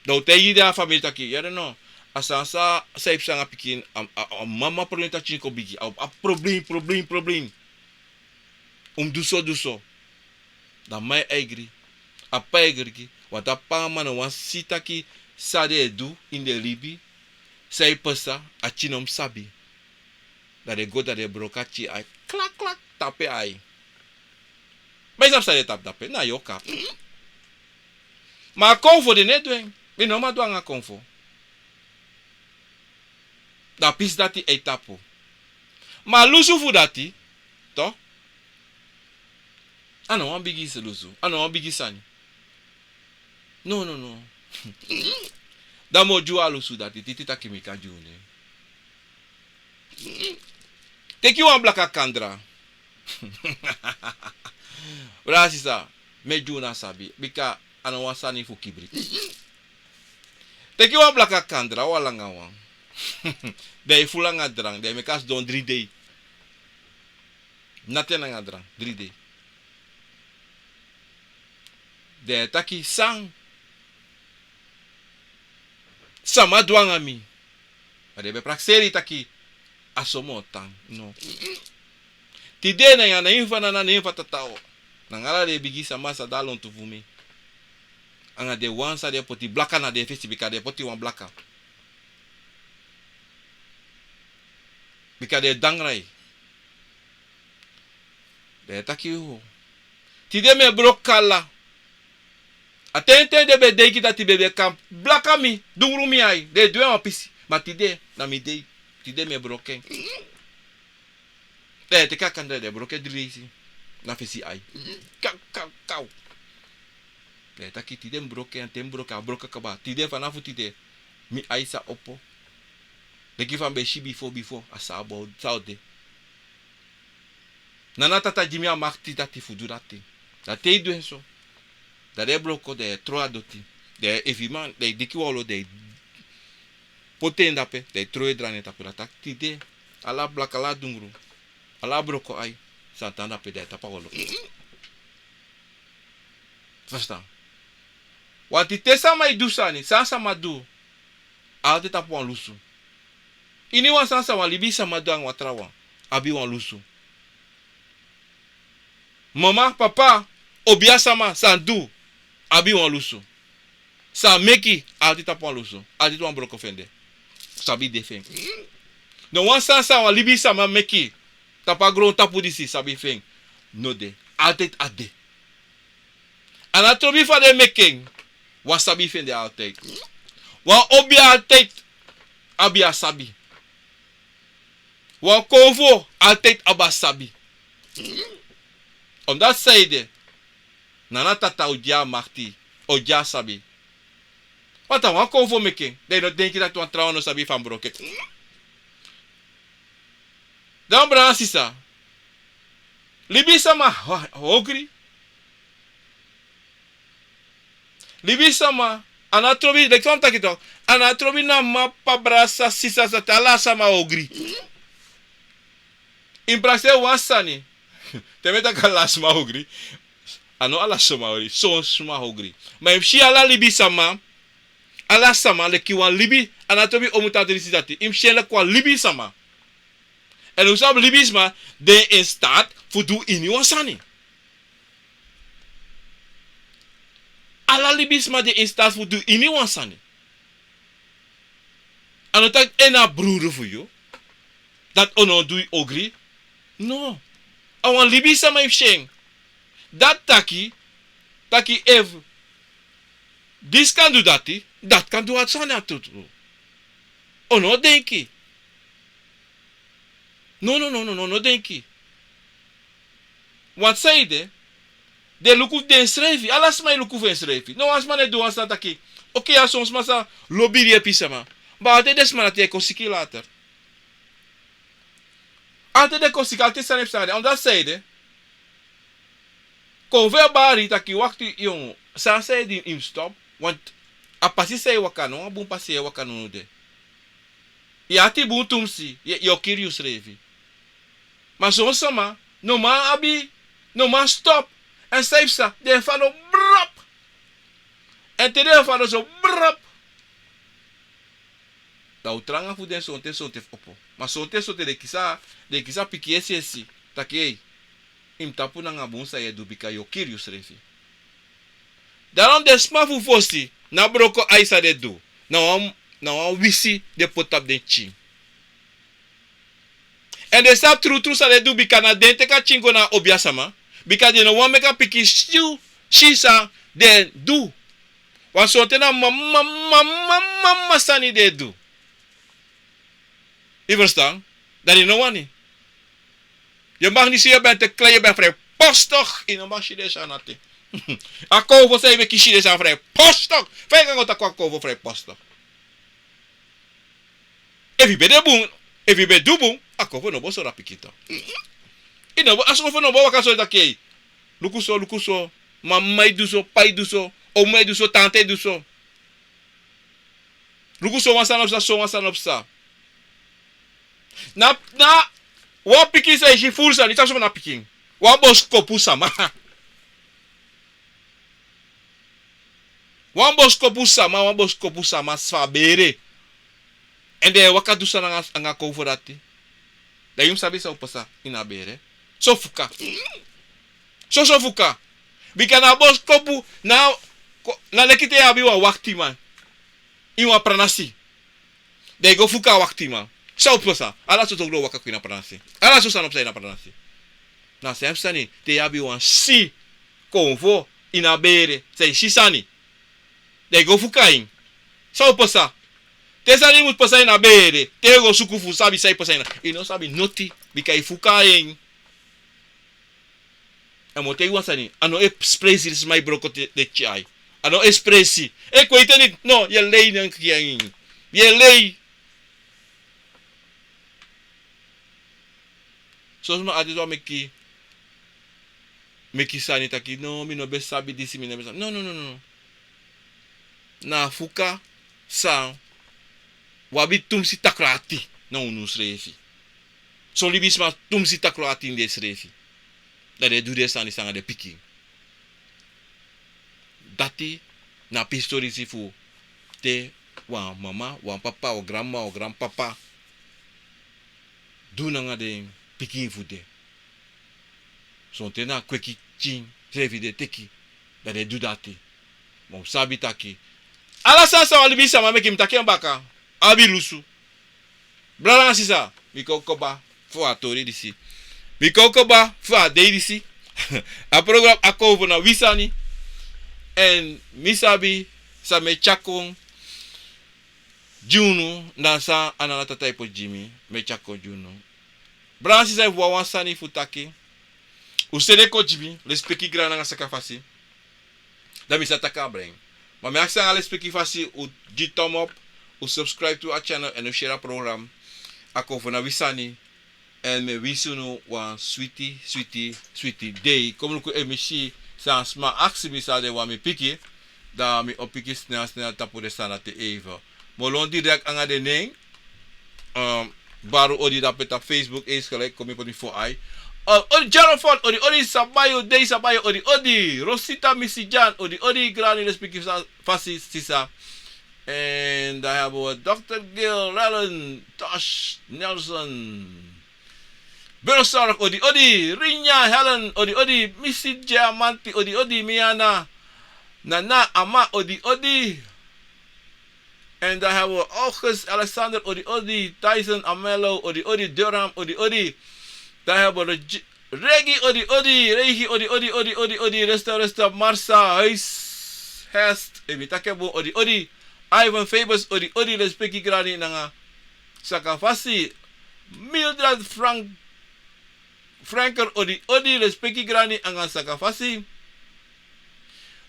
Dan un taigi den a famiri taki, yere no, a sani san, san e psa nanga pikin, a, a, a mama problem taki kon bigi, a, a problem, problem, problem. Un mus du so, du so. Dan a mama e aigri, a p'pa e aigri, want a p'pa nanga mama no wani si taki san den e du ini den libi, san e pasa, a pikin no mus sabi. Dan den go, dan den broko a pikin ai, klak, klak, tapu en ai. Ma yu sabi san den tapu dape, na yoka. Ma a konfo den no e du en. Mi no man du nanga konfo. Dan a pisi dati e tapu. Ma a lusu fu dati, to, a no wan bigi lusu, a no wan bigi sani. No, no, no. Dan mi o gi unu a lusu dati, Titi taki mi kan gi unu en. Teki wan blaka kandra. Brada, sisa, mi e gi unu a sabi, bika a no wan sani fu kibri. Teki wan blaka kandra, wan langa wan. Dan yu ful nanga drank, dan yu meki a sidon dri dei. Nati nanga drank, dri dei. Dan yu e taki san sama du nanga mi. Ma den ben prakseri yu taki a so mi o tan. No. Tide na yu a nen fu a nana, nen fu a tata o. Nanga ala den bigi sama san de a lontu fu mi. Nanga den wan san den poti blaka na den fesi, bika den poti wan blaka. Bika den e dangra yu. Den e taki yu. Tide mi e broko ala. A ten ten den ben e denki dati den ben kan blaka mi, dungru mi ai, den e du en wan pisi. Ma tide, na mi dei. Tide mi e broko en. Dan yu e teki a kandra, dan yu e broko en dri leisi na fesi yu ai. Kaw, kaw, kaw. Dan yu e taki tide mi broko en, te mi broko en, a broko kaba. Tide, fanafu tide, mi ai sa opo. Leki fa mi ben si bifo, bifo, a sa o bo, san o de. Nana tata gi mi a makti dati fu du dati. Dan te yu du en so, dan den e broko, dan yu e tron a doti. Dan yu e, efu yu man, dan yu diki wan olo, dan yu poti en dape, dan yu tron yu e dra na en tapu. Dan taki tide, ala blaka, ala dungru, ala broko ai, san tan dape, dan yu tapu a olo. Verstaan? Want te sama e du sani, san a sama du, altijd abi wan lusu. Iniwan sani san wan libisama du anga wan trawan, abi wan lusu. Mama, papa, obiasama san du, abi wan lusu. San meki, altijd abi wan lusu, altijd wan broko fu en de. Sabi de fu en. No wan sani san wan libisama meki tapu a grontapu disi, sabi fu en no de. Altijd a de. A no trobi fa den meki en. Wan sabi fu en de altijd. Wan obia altijd abi a sabi. Wan konfo altijd abi a sabi. Omdat san ede, nana tata o gi a makti, o gi a sabi. Want a wan konfo meki en, dan yu no denki dati wan trawan no sabi fa a mus broko en. Dan brada sisa, libisama ho-, hongri. Libisama, a no trobi, leki fa mi taki tok, a no trobi na mama, papa, brada, sisa, sisa, te ala sama hongri. Yu mus prakseri wan sani. Te mi e taki ala sama hongri, a no ala sama hongri, son sama hongri. Ma yu mus si ala libisama, ala sama leki wan libi, a no trobi omu, tata, disi, dati. Yu mus si en leki wan libisama. Èn un sabi libisma de in staat fu du iniwan sani. Ala libisma de in staat fu du iniwan sani. A no taki en na brudu fu yu, dati o no du yu ogri. No. A wan libisma yu mus si en. Dati taki, taki efu disi kan du dati, dati kan du a sani tu. O no denki. No, no, no, no, no, no denki. Want san ede, den luku fu densrefi, ala sma e luku fu ensrefi. No wan sma no e du wan sani taki, oké, ya son sma sa lobi yepi sama. Ma altijd den sma dati e kon siki later. Altijd den kon siki, altijd sani e psa. Omdat san ede, kon fu e bari taki wakti, yu, san san ede, yu mus stop. Want a pasi san yu e waka no wan bun pasi yu e waka no de. Yu ati bun tumsi, yu, yu o kiri yusrefi. Ma son sama no man abi, no man stop. Èn san yu psa, den e fadon brop. Èn te den e fadon so brop, dan un tranga fu den sonten, sonten fu opo. Ma sonten, sonten den kisi, den kisi pikin yesi yesi taki ei, yu mus tapu nanga bun san yu e du, bika yu o kiri yusrefi. Daarom den sma fu fosi, na broko ai san den du. Na wan, na wan wisi den poti tapu den pikin. Èn den sabi trutru san den du, bika na den teki a pikin go na a obiasma. Bika den no wani meki a pikin si, si san den du. Wan sonten na mama, mama, mama sani den du. Yu verstaan? Dan yu no wani. Yu mag niet si yu ben te klein, yu ben vrijpostig. Yu no mag si den sani dati. A konfo san yu meki, si den sani vrijpostig. Fa yu kan go taki a konfo vrijpostig? Efu yu ben de bun, efu yu ben du bun, a konfo no bo sori a pikin tu. Yu no bo, a konfo no bo waka so taki ei, luku so, luku so, mama e du so, p'pa e du so, oma e du so, tanta e du so. Luku so, wan sani no psa, so wan sani no psa. Na, na wan pikin san yu si furu sani, yu taki so na pikin. Wan boskopu sama. Wan boskopu sama, wan boskopu sama fu a bere. Èn den e waka du sani anga, anga konfo dati. Dan yu mus sabi san o pasa ini a bere. So fuka. So, so fuka. Bika na boskopu, na, na leki te yu abi wan waktiman ini wan pranasi. Dan yu go fuka a waktiman. San o pasa? Ala soso ogri o waka kon ini a pranasi. Ala soso sani o pasa ini a pranasi. Na a sem sani te yu abi wan si konfo ini a bere, san yu si sani, dan yu go fuka en. San o pasa? Te sani mus pasa ini a bere, te yu go suku fu sabi san e pasa ini a, yu no sabi noti, bika yu fuka en. Èn mi o taigi wan sani, a no espresi di sma e broko te den tyai. A no espresi. E kweiti en niti, no, yu e lei, nen kiya en. Yu e lei. Son sma ati so a meki, meki sani taki, no, mi no ben sabi disi, mi no ben sabi. No, no, no, no. Na a fuka san wi abi tumsi takru ati na unu srefi. Son libisma tumsi takru ati ini densrefi. Dan den e du den sani san nanga den pikin. Dati na a pisi tori disi fu te wan mama, wan papa, o granmama, o granpapa du nanga den pikin fu den. Sonten na kweki pikin srefi den teki, dan den du dati. Ma un sabi taki ala sani san wan libisma meki, mi taki en baka, abi lusu. Brada nanga sisa, mi kon kaba fu a tori disi. Mi kon kaba fu a dei disi. A program Akomfo na Wi Sani. Èn mi sabi san mi e tyari kon gi unu, na san Anana Tata e poti gi mi, mi e tyari kon gi unu. Brada nanga sisa, efu wan sani fu taki, un seni en kon gi mi, lespeki, grani nanga sakafasi. Dan mi sa taki a bren. Ma mi e aksi nanga lespeki fasi un gi thumb up, un subscribe to a channel èn un share a program Akomfo na Wi Sani. Èn mi e winsi unu wan switi, switi, switi dei. Kon mi luku efu mi si san sma aksi mi san den wani mi piki. Dan mi o piki snel, snel tapu den sani dati even. Mi o lon direct nanga den nen. Ehm, bari un odi dape tapu Facebook, eens gelijk, kon mi poti mi fu ai. Eh, odi Gerald Ford, odi, odi Sabayo, Dei Sabayo, odi, odi Rosita Misijan, odi, odi Grani, lespeki fa-, fasi sisa. En dan hebben we dokter Gil, Rellen, Tosh, Nelson. Bero Sark, odi, odi, Rinja, Helen, odi, odi, Missy Diamanti, odi, odi, Miana, Nana, Ama, odi, odi. En dan hebben we August, Alexander, odi, odi, Tyson, Amelo, odi, odi, Durham, odi, odi. Dan hebben we Regi, odi, odi, Regi, odi, odi, odi, odi, odi, Resta, Resta, Marsa, Huis, Hest, efu mi taki en bun, odi, odi, Ivan Fabus, odi, odi, lespeki, grani nanga sakafasi. Mildred Frank, Franker, odi, odi, lespeki, grani nanga sakafasi.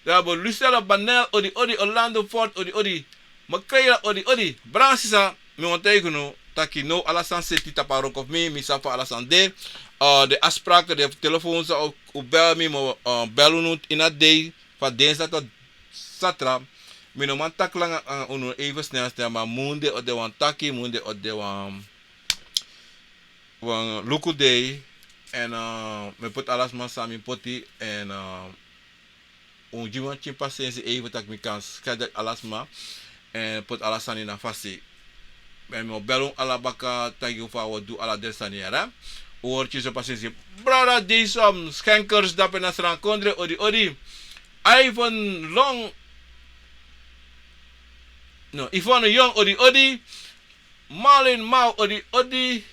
Dan hebben we Lucella Banel, odi, odi, Orlando Ford, odi, odi, Michaela, odi, odi. Brada nanga sisa, mi wani taigi unu taki now ala sani seti tapu a wroko fu mi, mi sabi fa ala sani de. Eh, den afspraken, den telefoon san un, un bel mi, mi o, eh, bel unu ini a dei, fu a dinsdag tot zaterdag. Mi no man taki langa, eh, unu even snel, snel, ma munde o de wan taki, munde o de wan, wan luku dei. En, eh, mi e poti ala sma san mi poti, en, eh, un gi mi wan pikin pasensi even taki mi kan schedule ala sma. En poti ala sani na fasi. En mi o bel un ala baka taigi un fa un o du ala den sani ya. Un hori, kisi pasensi. Brada Jason Schenkers dape na Srankondre, odi, odi. Ivan Long, no, Yvonne Young, odi, odi. Marlin Mao, odi, odi.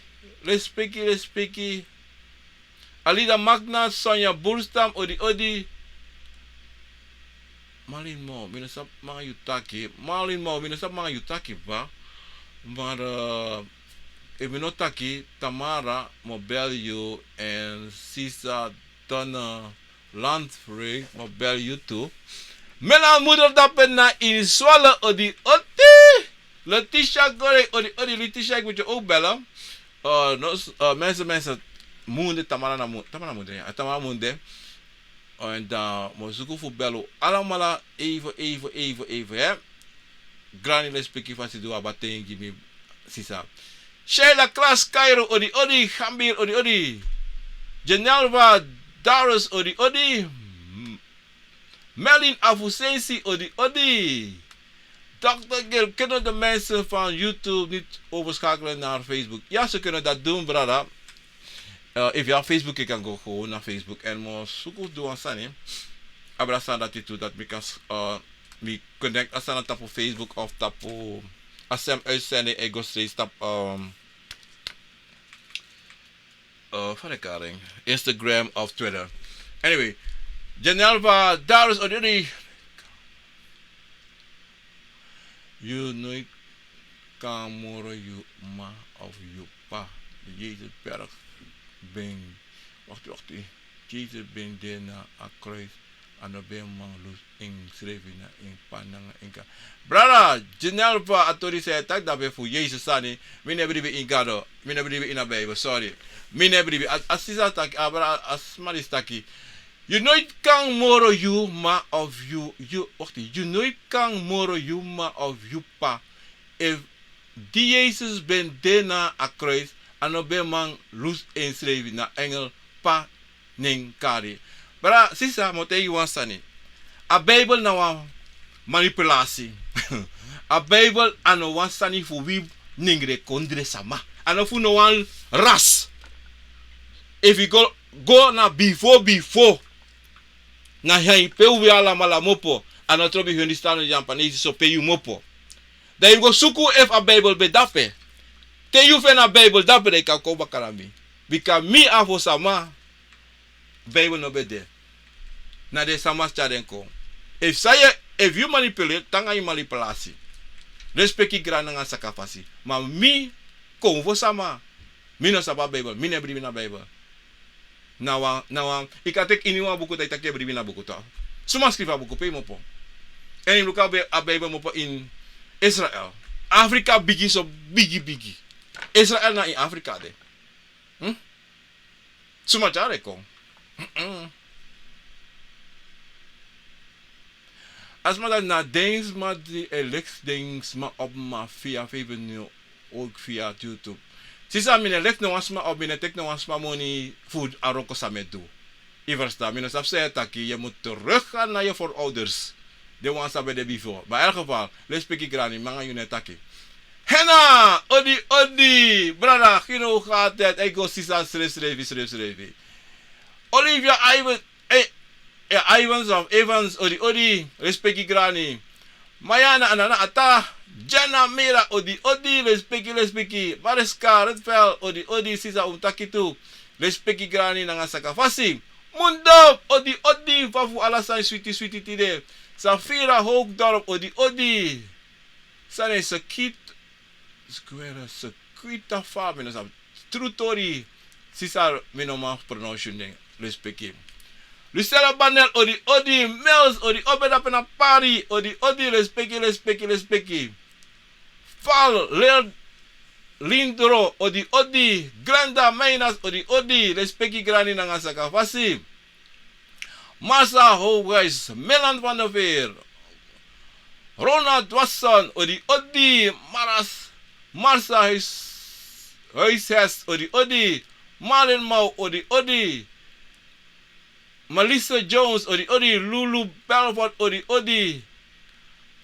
Lespeki, lespeki. Alida Magna, Sonja Burstam, odi, odi. Marlin Mao, mi no sabi man yu taki. Marlin Mao, mi no sabi man yu taki, ba. Maar, eh, efu mi no taki, Tamara, mi o bel yu, en sisa Donna Landfreek, mi o bel yu tu. Melan Moeder dape na ini Zwolle, odi, odi. Letitia Gorey, odi, odi, Letitia, ik moet je ook bellen. Eh, no, s-, eh, mensen, mensen, munde, Tamara na mu-, Tamara munde, ya, Tamara munde. En dan mi o suku fu bel un alamala even, even, even, even, hè. Grani, lespeki, fasi di un abi a ten gi mi, sisa. Sheila Klaas, Cairo, odi, odi, Gambir, odi, odi. Genelva Darius, odi, odi. Melin Afusensi, odi, odi. Dokter Gil, kunnen de mensen van YouTube niet overschakelen naar Facebook? Ja, ze kunnen dat doen, brada. Eh, efu yu abi Facebook, yu kan go gewoon na Facebook. En mi o suku du wan sani. Abra sani dati tu, dati mi kan, eh, mi connect a sani tapu Facebook of tapu a sem uitzending e go steeds tapu, ehm, eh, fa den e kari en, Instagram of Twitter. Anyway, Genelva Darius, odi, odi. Yu no kan moro yu ma of yu pa. Jezus berg ben. Wakti, wakti. Jezus ben de na a kruis, a no ben man lusu ensrefi na en p'pa nanga en kari. Brada, Janelle, fa a tori san yu e taki dape fu Jezus sani, mi no e bribi ini Gado, mi no e bribi ini a Bijbel, sorry. Mi no e bribi, a, a sisa taki, a brada, a sma disi taki. Yu noiti kan moro yu m'ma of yu, yu, wakti, yu noiti kan moro yu m'ma of yu p'pa. Efu di Jezus ben de na a kruis, a no ben man lusu ensrefi, na engel p'pa na en kari. Brada, sisa, mi o taigi yu wan sani. A Bijbel na wan manipulasi. A Bijbel a no wan sani fu wi nengre kondre sama. A no fu no wan ras. Efu yu go, go na bifo bifo, na hei pe wi alamala m'opo. A no trobi Hindustani, Japanesi, so pe yu m'opo. Dan yu go suku efu a Bijbel ben dape. Te yu feni a Bijbel dape, dan yu kan kon baka na mi. Bika mi, a fu sama, Bijbel no ben de. Na den sama tyari en kon. Efu san yu, efu yu manipuleri, tan nanga yu manipulasi. Lespeki grani nanga sakafasi. Ma mi, konfo sama, mi no sabi a Bijbel, mi no e bribi na Bijbel. Na wan, na wan, yu kan teki iniwan buku, dan yu taki yu e bribi na buku, toch. Suma skrifi a buku, pe yu m'opo? Èn yu luku a Bijbel m'opo ini Israel. Afrika bigi so, bigi, bigi. Israel na ini Afrika de. Hm? Suma tyari en kon? Mm-mm. A sma dati na den sma di e leki den sma op mafia, feifi nu ook via YouTube. Sisa, mi no e leki no wan sma op, mi no e teki no wan sma moni fu a wroko san mi e du. Yu ferstan, mi no sabi san yu e taki, yu mu teruggaan na yu voorouders. Den wan san ben de bifo. Ma in elk geval, lespeki grani, mi nanga yu no e taki. Hena, odi, odi, brada, gi no gaat het, e go sisa srefsrefi, srefsrefi. Olivia Ivan, eh, eh, Ivans of Evans, odi, odi, lespeki grani. Mayana Anana Ata, Jana Mira, odi, odi, lespeki, lespeki. Mariska Redfeld, odi, odi, sisa, un taki tu. Lespeki grani nanga sakafasi. Mundop, odi, odi, fa fu ala sani switi, switi tide. Safira Hoogdorp, odi, odi. Sani Sekit, Skwere Sekwita fa, mi no sabi. Tru tori, sisa, mi no man pronounce yu nen, lespeki. Lucella Banel, odi, odi, Mels, odi, Obeda Pena Pari, odi, odi, lespeki, lespeki, lespeki. Fal, Lel, Lindro, odi, odi, Glenda Meinas, odi, odi, lespeki grani nanga sakafasi. Marsa Hooghuis, Melan van der Veer, Ronald Watson, odi, odi, Maras, Marsa Huis, Huishes, odi, odi, Marlin Mau, odi, odi, Melissa Jones, odi, odi, Lulu Belfort, odi, odi,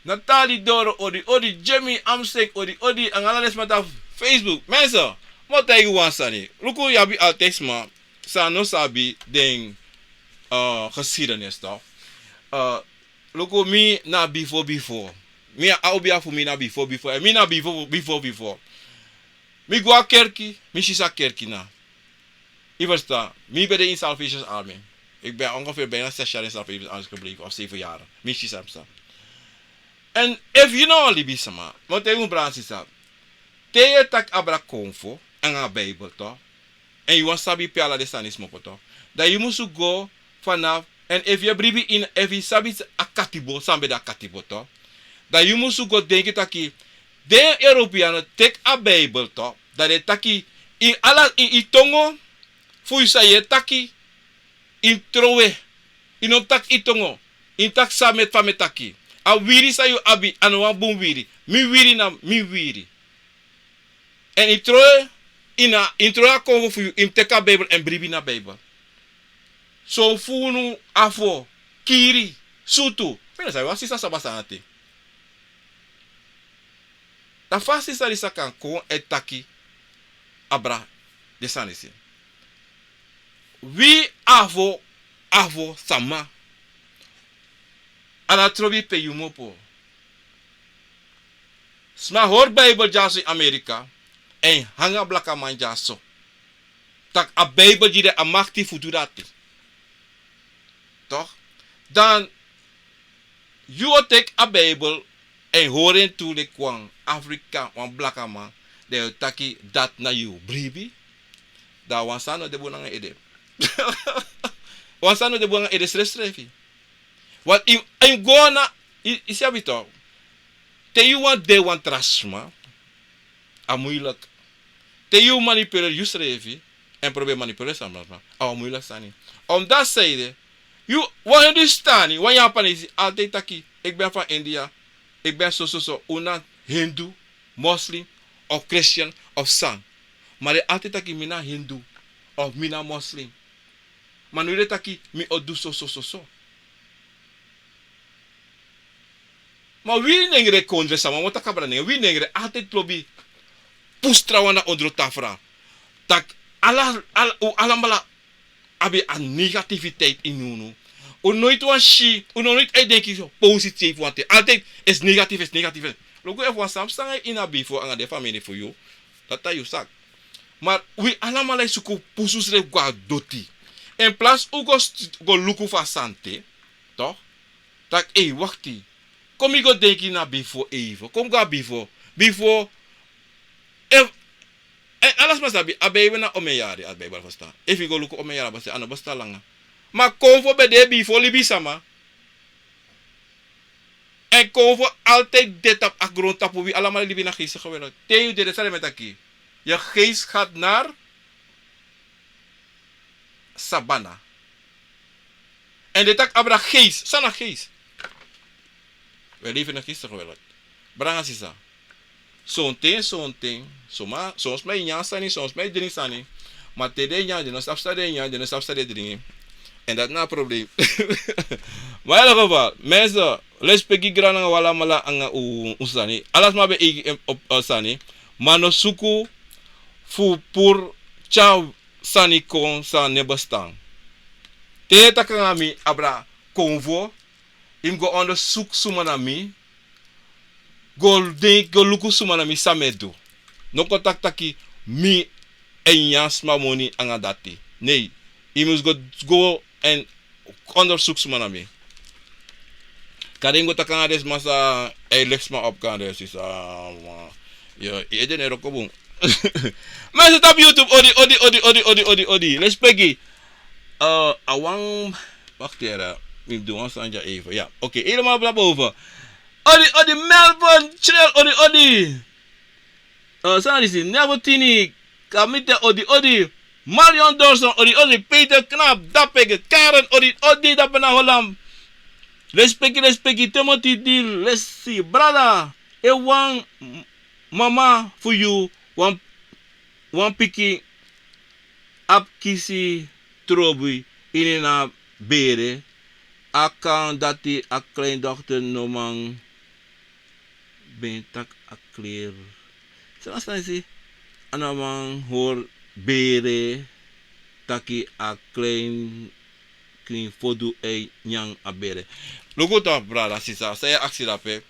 Natali Doro, odi, odi, Jimmy Amsek, odi, odi, nanga ala den sma tapu Facebook. Mensen, mi o taigi wan sani. Luku, yu abi altijd sma san no sabi den, eh, geschiedenis, toch? Eh, luku, mi na bifo bifo. Mi a obia fu mi na bifo bifo. Èn mi na bifo bifo bifo. Mi go a kerki, mi si san kerki na. Yu ferstan, mi ben de in Salvation Army. Ik ben ongeveer bijna zes jaar in Salvation Army gebleven, of zeven jaar. Mi si san psa. Èn efu yu na wan libisma, mi o taigi yu, brada, sisa. Te yu e taki abra konfo nanga Bijbel, toch? Èn yu wani sabi pe ala den sani disi m'opo, toch? Dan yu musu go vanaf, èn efu yu e bribi ini, efu yu sabi a katibo, san ben de a katibo, toch? Dan yu musu go denki taki, den Europeano teki a Bijbel, toch? Dan den taki, ini ala, ini, ini tongo fu yu san yu e taki, yu mus trowe. Yu no mus taki yu tongo. Yu mus taki san mi e, fa mi e taki. A wiri san yu abi, a no wan bun wiri. Mi wiri na mi wiri. Èn yu mus trowe, ini a, yu mus trowe a konfo fu yu, yu mus teki a Bijbel èn bribi na Bijbel. Son fu unu afo, kiri, sutu. Mi no sabi wan sisa san pasa na te. Na fa a sisa disi kan kon e taki abra den sani disi. Wi afo, afo sama. A no trobi pe yu m'opo. Sma hori Bijbel dyaso ini Amerika, èn hanga blakaman dyaso. Tak' a Bijbel gi den a makti fu du dati. Toch? Dan yu o teki a Bijbel èn hori en tu leki wan Afrika, wan blakaman, dan yu o taki dati na yu bribi. Dan wan sani no de bun nanga yu ede. Wan sani no de bun nanga ede srefsrefi. Want yu, yu go na, yu, yu sabi toch. Te yu wani de wan tra sma, a moeilijk. Te yu manipuleer yusrefi, èn probeer manipuleer sama, a wan moeilijk sani. Omdat zij de, yu, wan Hindustani, wan Japanesi, altijd taki, ik ben van India, ik ben zo, zo, zo, un na Hindu, moslim, of Christian, of san. Ma den altijd taki mi na Hindu, of mi na moslim. Ma no yu de taki mi o du so, so, so, so. Ma wi nengre kondre sama, mi o taki abra nengre, wi nengre altijd lobi pusu trawan na ondro tafra. Taki ala, ala, un alamala abi a negativiteit ini unu. Un noiti wani si, un noiti e denki positief wanten. Altijd is negatief, is negatief. Luku, efu wan sani psa nanga yu ini a bifo, anga den famiri fu yu, dati na yu saki. Ma wi alamala e suku pusu unsrefi go na doti. En plaats un go st-, go luku fu a sani te, toch? Taki, ei, wakti. Kon mi go denki na bifo even. Kon mi go na bifo. Bifo, efu, en ala sma sabi, a Bijbel na omeni yari, a Bijbel, verstaan. Efu yu go luku omeni yari, a bestaan, a no bestaan langa. Ma konfo ben de bifo libisama. En konfo altijd de tapu a grontapu, wi alamala e libi na geestelijke wereld. Te yu dede, san den e taki. Je geest gaat naar sabana. En den taki abra geest, san na geest. We leven in een geestelijke wereld. Brada nanga sisa. Sonten, sonten, soma, son sma e nyan sani, son sma e dringi sani. Ma te den e nyan, den no sabi san den e nyan, den no sabi san den e dringi. En dati na a probleem. Ma in elk geval, mensen, lespeki, grani nanga wi alamala anga un, un sani. Ala sma ben eigi en op, eh, sani. Ma no suku fu puru tyari sani kon san no e bestaan. Te yu e taki nanga mi abra konfo, yu mus go ondersuku suma na mi, go denki, go luku suma na mi san mi e du. No kon taki taki mi e nyan sma moni anga dati. Nee, yu mus go, go en ondersuku suma na mi. Kande yu mus go taki nanga den sma san e leki sma op, kande sisa, ma, yu, yu ede no e wroko bun. Mensen tapu YouTube, odi, odi, odi. Lespeki. Eh, a wan, wacht hier, eh, mi mus du wan sani dya even. Ja, oké, helemaal naar boven. Odi, odi, Melbourne, chill, odi, odi. Eh, san na disi, Nevo Tini, Kamite, odi, odi. Marion Dorson, odi, odi. Peter Knap, Dapege, Karen, odi, odi, dape na Holland. Lespeki, lespeki, Timothy Dil, lesi, brada. E wan mama fu yu, wan, wan pikin abi kisi trobi ini en bere. A kan dati a kleindochter no man ben taki a kleri. San na san yu si? A no man hori bere taki a klein, klein fodu e nyan a bere. Luku toch, brada, sisa, san yu e aksi drape.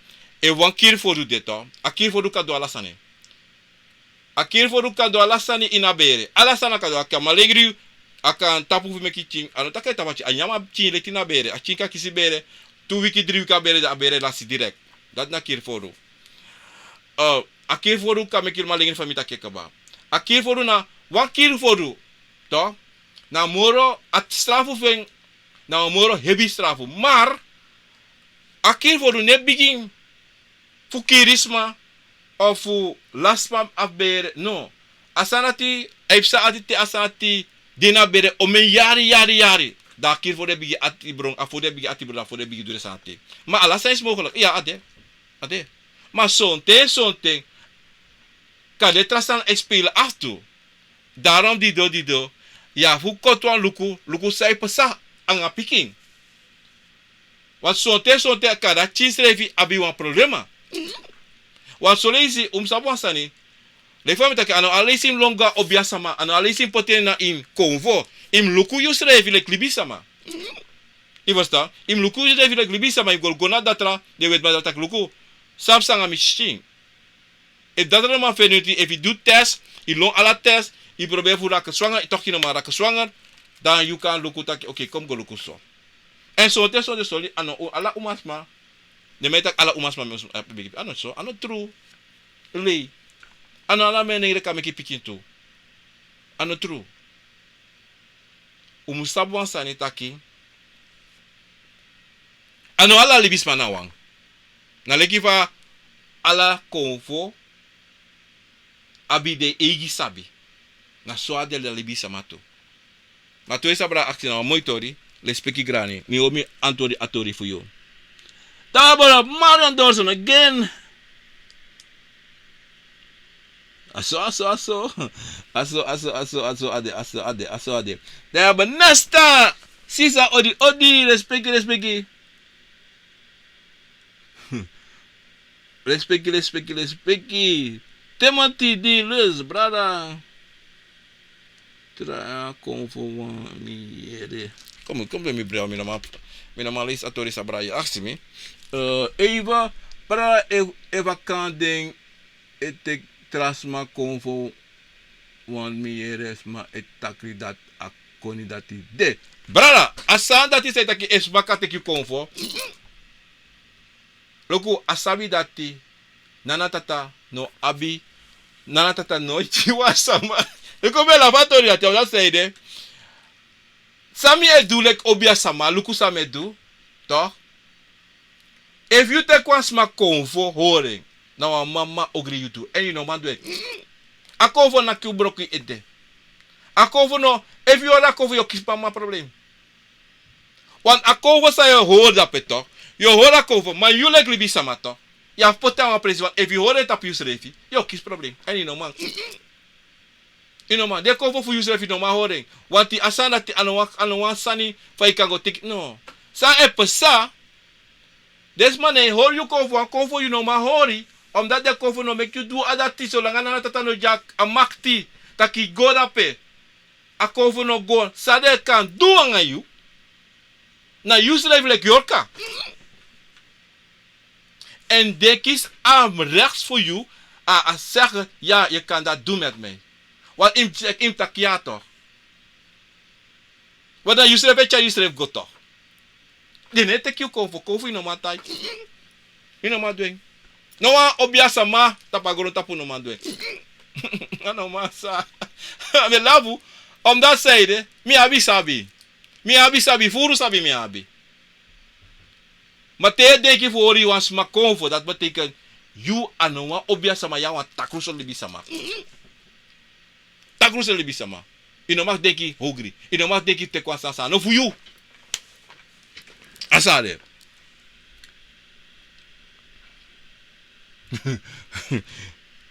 Efu wan kiri fodu de toch, a kiri fodu kan du ala sani. A kiri fodu kan du ala sani ini a bere. Ala sani a kan du, a kan malengri yu, a kan tapu fu meki pikin. A no taki a tapu a pikin, a nyan a pikin leti na bere. A pikin kan kisi bere, tu wiki, dri wiki a bere, a bere lasi direct. Dati na kiri fodu. Eh, a kiri fodu kan meki malengri, fa mi taki en kaba. A kiri fodu na, wan kiri fodu, toch, na moro, a strafu fu en na wan moro hebi strafu. Maar a kiri fodu no e bigin fu kiri sma of fu lasi sma a bere, no. A sani dati e psa altijd te a sani dati de na bere omeni yari, yari, yari. Dan a kiri fodu e bigin ati bron, a fodu e bigin ati bron, a fodu e bigin du den sani dati. Ma ala sani is mogelijk. Ja, a de. A de. Ma sonten, sonten kan den tra sani e spelen af tu. Daarom Dido, Dido, yu abi fu koti wan luku, luku san e psa anga pikin. Want sonten, sonten kan dati pikin srefi abi wan problema. Want son leisi un mus sabi wan sani. Leki fa mi taki, a no ala leisi yu mus lon go na obiasama, a no ala leisi yu mus poti en na ini konfo. Yu mus luku yusrefi leki libisama. Yu ferstan? Yu mus luku yusrefi leki libisama, yu mus go, go na datra, den wetiman datra, taki luku, san psa anga mi pikin. Efu datra no man feni en, efu yu du test, yu lon ala test, yu probeer fu raak zwanger, toch yu no man raak zwanger, dan yu kan luku taki, oké, kon mi go luku so. En sonten, sonten sori, a no ala umasma. Den man e taki ala umasma, mi, a no so, a no tru. Lei. A no ala menengre kan meki pikin tu. A no tru. Un mus sabi wan sani taki, a no ala libisma na wan. Na leki fa ala konfo abi den eigi sabi. Na so a de libisma tu. Ma tu e sabi a aksi na wan moi tori, lespeki grani, mi o mi antwoord a tori fu yu. Dan we hebben Marion Dorson again. Aso, aso, aso. Aso, aso, aso, aso, ade, aso, ade, aso, ade. Dan we hebben Nesta. Sisa, odi, odi, lespeki, lespeki. Lespeki, lespeki, lespeki. Timothy di lus, brada. Tra kon fu wan mi yere. Kom, kom ben mi bril, mi no man, mi no man leisi a tori san brada yu aksi mi. Eh, Eva, brada, efu, efu a kan den e teki tra sma kon fu wan mi yere sma e taki dati a koni dati de. Brada, a sani dati san e taki efu sma kan teki yu kon fu. Luku, a sabi dati, nana tata no abi, nana tata no iti wan sama. Luku, mi e lafu a tori dati, omdat san ede. San mi e du leki obiasma, luku san mi e du, toch? Efu yu teki wan sma kon fu hori en, na wan mama ogri yu du, èn yu no man du en. A kon fu naki yu broko yu ede. A kon fu no, efu yu hori a kon fu yu o kisi mama problem. Want a kon fu san yu o hori dape toch. Yu o hori a kon fu, ma yu leki libisma toch. Yu abi poti a wan presi want efu yu hori en tapu yusrefi, yu o kisi problem. Èn yu no man. Yu no man. Den kon fu fu yusrefi no man hori en. Want a sani dati a no wan, a no wan sani fa yu kan go teki. No. San e pasa. Den sma no e hori yu kon fu, a kon fu yu no man hori. Omdat den kon fu no meki yu du a dati solanga nana tata no gi a makti. Taki go dape. A kon fu no go, san den kan du anga yu. Na yusrefi leki yorka. Èn den kisi a rechts fu yu, a, a segi, ya, yu kan dati du met mi. Want yu mus, yu mus taki ya toch. Want na yusrefi e tyari yusrefi go toch. Den no e teki yu kon fu, kon fu yu no man tai. Yu no man du en. No wan obiasma tapu a grontapu no man du en. A no man sa. A mi e lafu. Omdat san ede, mi abi sabi. Mi abi sabi, furu sabi mi abi. Ma te yu e denki fu hori wan sma kon fu, dati betekent yu a no wan obiasma, yu a wan takru sortu libisma. Takru sortu libisma. Yu no mag denki hogri. Yu no mag denki teki wan sani san no fu yu. A san de.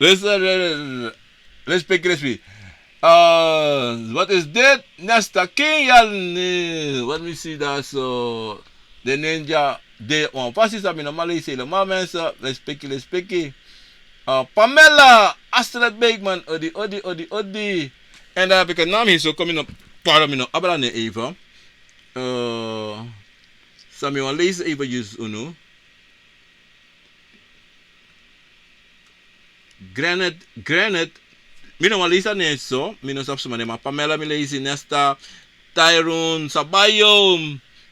Listen, listen, listen. Respect, respect. Uh, what is that? Nesta King Jan. What we see that so the ninja de on. Fasi sa mi no man leisi helemaal mensen. Respect, respect. Uh, Pamela, Astrid Beekman, odi, odi, odi, odi. En dan heb ik een naam hier zo, kom je nog, pardon, mi no abra ne even. Uh, Sami wan leisi even yu unu. Granite, Granite. Mi no wan leisi a nen so. Mi no sabi suma nen, ma Pamela mi leisi, Nesta, Tyrone, Sabayo,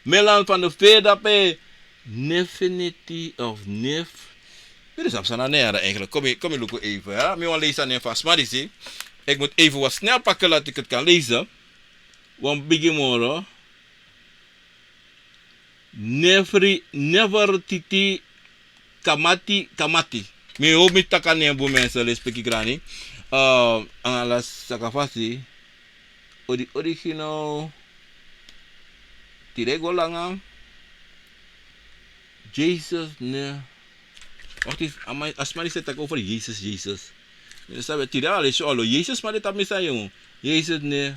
Melan van de Veer dape. Nefinity of Nef. Mi no sabi san na nen eigenlijk. Kon mi, kon mi luku even, ya. Mi wan leisi a nen vast, maar die zie. Ik moet even wat snel pakken, laat ik het kan lezen. Wan bigi moro. Nefri, Nefertiti Kamati, Kamati. Mi hopi mi taki a nen bun, mensen, lespeki grani. Uh, anga la saka fasi. Odi, original. Tide go langa. Jesus, ne. Wacht eens, a man, a sma disi e taki over Jesus, Jesus. Mi no sabi, tide a leisi olo, Jesus, ma den tapu mi san yu. Jesus no e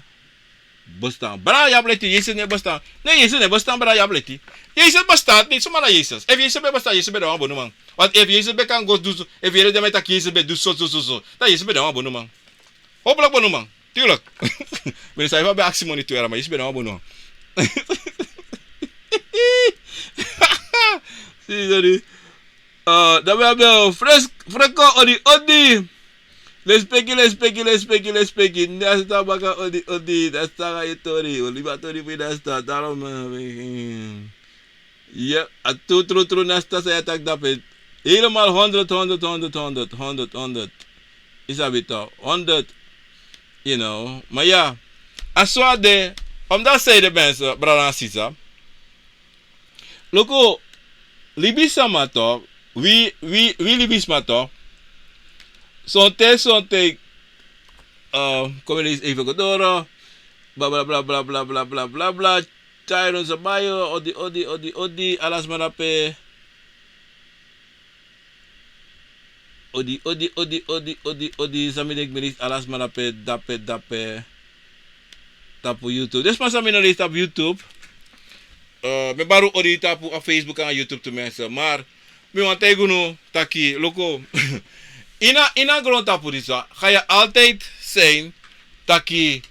bestaan. Brada, yu abi leti, Jesus no e bestaan. Nee, Jesus no e bestaan, brada, yu abi leti. Jesus bestaat niet, suma na Jesus. Efu Jesus ben bestaan, Jesus ben de wan bonuman. Want efu Jesus ben kan go du so, efu yere den man e taki Jesus ben du so, so, so, so. Dan Jesus ben de wan bonuman. Hopelijk bonuman. Tuurlijk. Mi no sabi efu a ben aksi moni tu, ma Jesus ben de wan bonuman. Si, sorry. Uh, dan we hebben Fres-, Fresco, odi, odi. Lespeki, lespeki, lespeki, lespeki. Nesta baka, odi, odi. Nesta ga yu tori. Wi libi a tori fu yu, Nesta. Daarom, eh, we, eh. Yep, a tru, tru, tru, Nesta san yu taki dape. Helemaal honderd, honderd, honderd. Yu sabi toch, honderd. You know. Maar ja, a so a de. Omdat zij de mensen, brada en sisa. Luku, libisma toch, wi, wi, wi libisma toch. Sonte, sonte, uh, kom eens even door. Bla bla bla bla bla bla bla bla bla. Tyron Zabayo, odi, odi, odi, odi, alas marape. Odi, odi, odi, odi, odi, odi, san mi denki mi leisi ala sma na pe dape, dape, tapu YouTube. Den sma san mi no leisi tapu YouTube, eh, mi e bari un odi tapu a Facebook nanga YouTube tu, mensen. Maar mi wani taigi unu taki, luku, ini a, ini a grontapu disi, ga yu altijd zijn taki,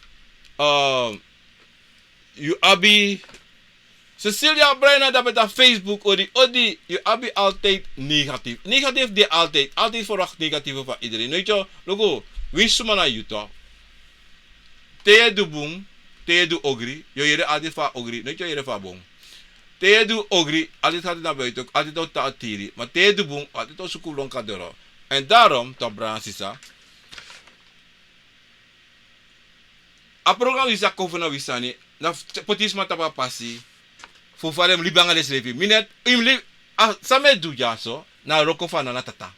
eh, yu abi Cecilia Breina dape tapu Facebook, odi, odi, yu abi altijd negatief. Negatief de altijd. Altijd verwacht negatief van iedereen. Weet je, luku, wi suma na yu toch. Te yu e du bun, te yu e du ogri, yu o yere altijd fu a ogri, nooit yu o yere fu a bun. Te yu e du ogri, altijd gaat het naar buiten, altijd o taki tiri. Maar te yu e du bun, altijd o suku lon kon doro. En daarom, toch, brada, sisa, a program disi a kon fu na wi sani, na f-, poti sma tapu a pasi fu fa den mus libi nanga densrefi. Mi no e, yu mus libi, a, san mi e du dyaso, na a wroko fu a Nana Tata.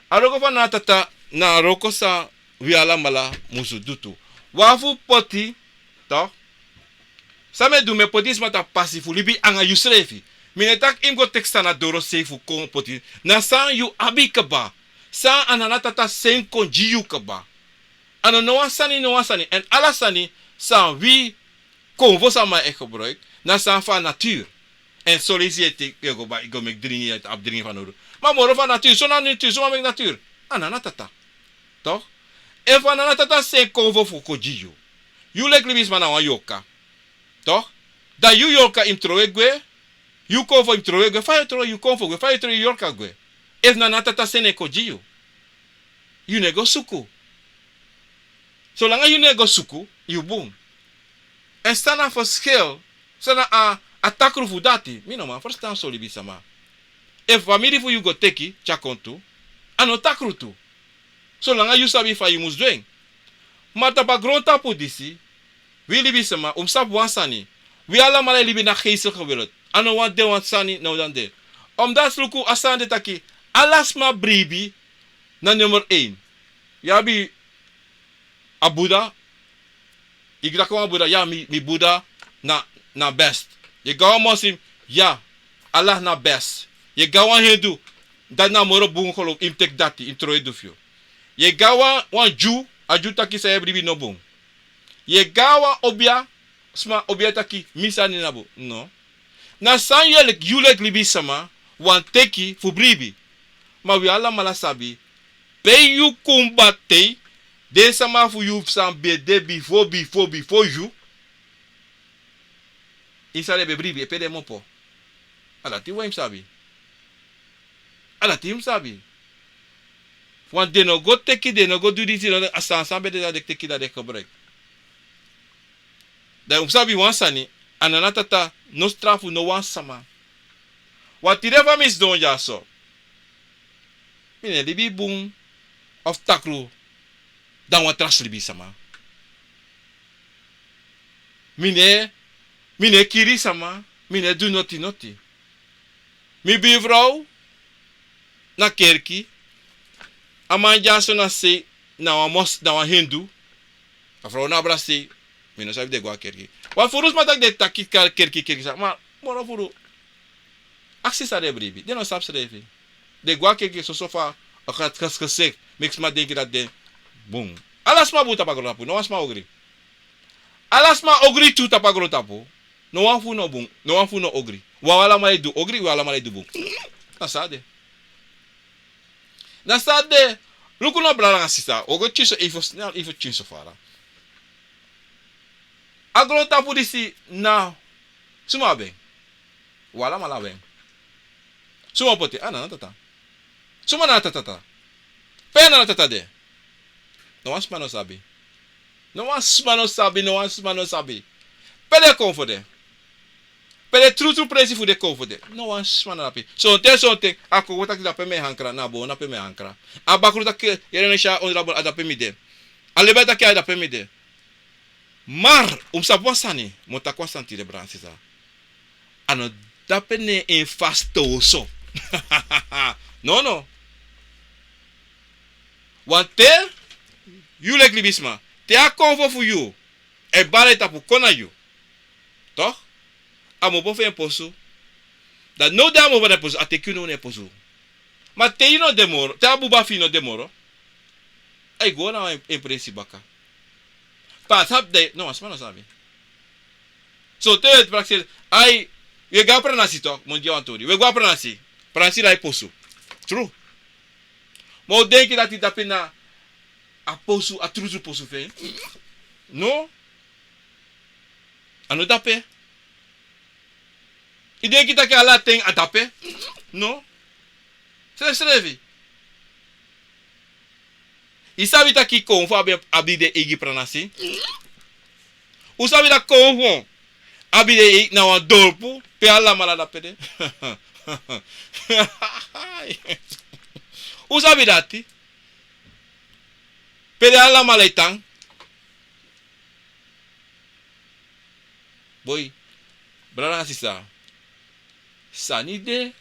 A wroko fu a Nana Tata, na a wroko san wi alamala musu du tu. Wan fu poti, toch? San mi e du, mi e poti sma tapu pasi fu libi nanga yusrefi. Mi no e taki yu mus go teki san na dorosei fu kon poti. Na san yu abi kaba. San a Nana Tata seni kon gi yu kaba. A no, no wan sani, no wan sani. En ala sani san wi konfo sama e gebruik, na sani fu a natuur. En son leisi yu e teki, yu e go bai, yu go meki dringi, yu abi dringi fanowdu. Ma moro fu a natuur, son na natuur, suma meki natuur? A Nana Tata. Toch? Efu a Nana Tata seni konfo fu kon gi yu. Yu leki libisma na wan yorka. Toch? Dan yu yorka yu mus trowe gwe, yu konfo yu mus trowe gwe, fa yu o trowe yu konfo gwe, fa yu o trowe yu yorka gwe? Efu na Nana Tata seni en kon gi yu. Yu no e go suku. Solanga yu no e go suku, yu bun. En san na verschil, san na a, a takru fu dati, mi no man ferstan so libisma. Efu famiri fu yu go teki, tyari kon tu, a no takru tu. Solanga yu sabi fa yu mus du en. Ma tapu a grontapu disi, wi libisma, un mus sabi wan sani. Wi alamala e libi na geestelijke wereld. A no wan de wan sani, no wan de. Omdat luku a sani de taki, ala sma bribi na nummer één. Yu abi a Buddha, yu taki wan Buddha, ya, mi, mi Buddha na, na best. Yu go a wan moslim, ya, Allah na best. Yu go a wan Hindu, dati na moro bun geloof, yu mus teki dati, yu mus trowe du fu yu. Yu go a wan, wan Jew, a Jew taki san yu e bribi no bun. Yu go a wan obia, sma, obia taki mi sani na bun. No. Na san yu leki, yu leki libisma wani teki fu bribi. Ma wi alamala sabi, pe yu kon bati, den sama fu yu san ben de bifo, bifo, bifo yu, i san den ben bribi, pe den opo. A dati wi mus sabi. A dati wi mus sabi. Want den no go teki, den no go du disi, no, a sani san ben de, dan den teki, dan den gebruik. Dan wi mus sabi wan sani, a Nana Tata no strafu no wan sama. Want tide fa mi sidon dyaso, mi no e libi bun of takru dan wan tra libisma. Mi no e, mi no e kiri sama, mi no e du noti noti. Mi birfrow na kerki, a man dyaso na sei, na wan mos, na wan Hindu, a frow na abra sei, mi no sabi efu den go a kerki. Wan furu sma taki den taki kerki, kerki sani, ma moro furu, aksi san den bribi, den no sabi srefi. Den go a kerki soso fa, a gat gas gesek, meki sma denki dati den bun. Ala sma bun tapu a grontapu, no wan sma ogri. Ala sma ogri tu tapu a grontapu. No wan fu no bun, no wan fu no ogri. Wi alamala e du ogri, wi alamala e du bun. Na san a de. Na san a de. Luku no, brada nanga sisa, un o go tyari so efu snel, efu tyari so fara. A grontapu disi na suma abi en? Wi alamala abi en. Suma poti en? A Nana Tata. Suma na Nana Tata? Pe Nana Tata de? No wan sma no sabi. No wan sma no sabi, no wan sma no sabi. Pe den konfo de? Pe den trutru presi fu den konfo de? No wan sma no sabi. Sonten, sonten, a konfo taki dape mi e hankra, na Bona pe mi e hankra. A bakru taki, yere no si a ondro a Bona, a dape mi de. A lebe taki a dape mi de. Mar un mus sabi wan sani, mi o taki wan sani tide, brada nanga sisa. A no dape na en fasi toso. No, no. Wanten yu leki libisma, te a konfo fu yu e bari en tapu kon na yu, toch? A mus opo fu en posu. Dan now di a mus opo na en posu, a teki yu now na en posu. Ma te yu no de moro, te a buba fu yu no de moro, a e go na en presi baka. Pe a sabi de, no, a sma no sabi. So te yu e prakseri, ai, yu e go a pranasi, toch, mi o gi yu wan tori. Yu e go a pranasi, pranasi lai posu. Tru. Ma un denki dati dape na a posu, a trutru posu fu en? No. A no dape. Yu denki taki ala ten a dape? No. Srefsrefi. Yu sabi taki konfo abi, abi den eigi pranasi? Un sabi taki konfo abi den eigi, na wan dorpu pe alamala dape de? Un sabi dati? Pe den alamala e tan. Boi, brada nanga sisa, sani de,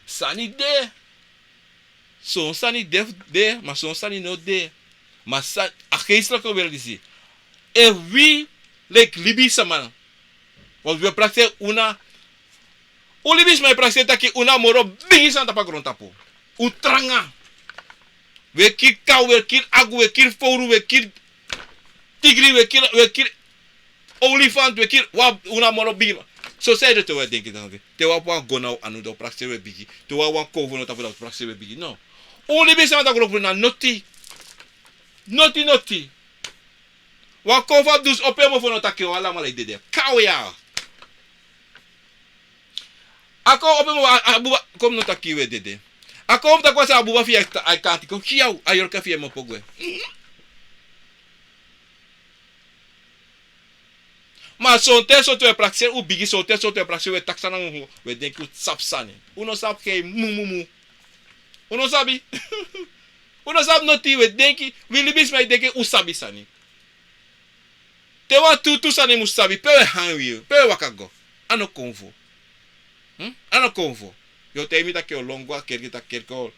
sani de. Son sani de, de, ma son sani no de. Ma san, a geestelijke wereld disi. Efu wi leki libisma, want wi e prakseri un na, un libisma e prakseri taki un na moro bigi sani tapu a grontapu. Un tranga. Wi e kiri kaw, wi e kiri agu, wi e kiri fowru, wi e kiri tigri, wi e kiri, wi e kiri olifant, wi e kiri, wan, un na moro bigi man. So san ede te wi e denki dan? Te wi abi wan go na un anu dan un prakseri wi e bigi. Te wi abi wan konfo na tapu dan un prakseri wi e bigi. No. Un libisma tapu grontapu na noti. Noti, noti. Wan konfo abi dunsu, opo en mofo, no taki yu alamala e dede. Kaw ya. A kon opo en mofo, a, a buba, kon mi no taki yu e dede. A kon mi taki wan sani, a buba fu yu a e kanti kon kiya yu, a yorka fu yu e mopo gwe. Ma sonten, sonten wi e prakseri un bigi, sonten, sonten wi e prakseri wi e taki sani nanga un, wi e denki un sabi sani. Un no sabi hei mumumu. Un no sabi. Un no sabi noti, wi e denki, wi libisma e denki un sabi sani. Te wan tutu sani mus sabi, pe wi e han wi, pe wi e waka go. A no konfo. Hmm? A no konfo. Yu o taigi mi taki yu o lon go a kerki, taki kerki o.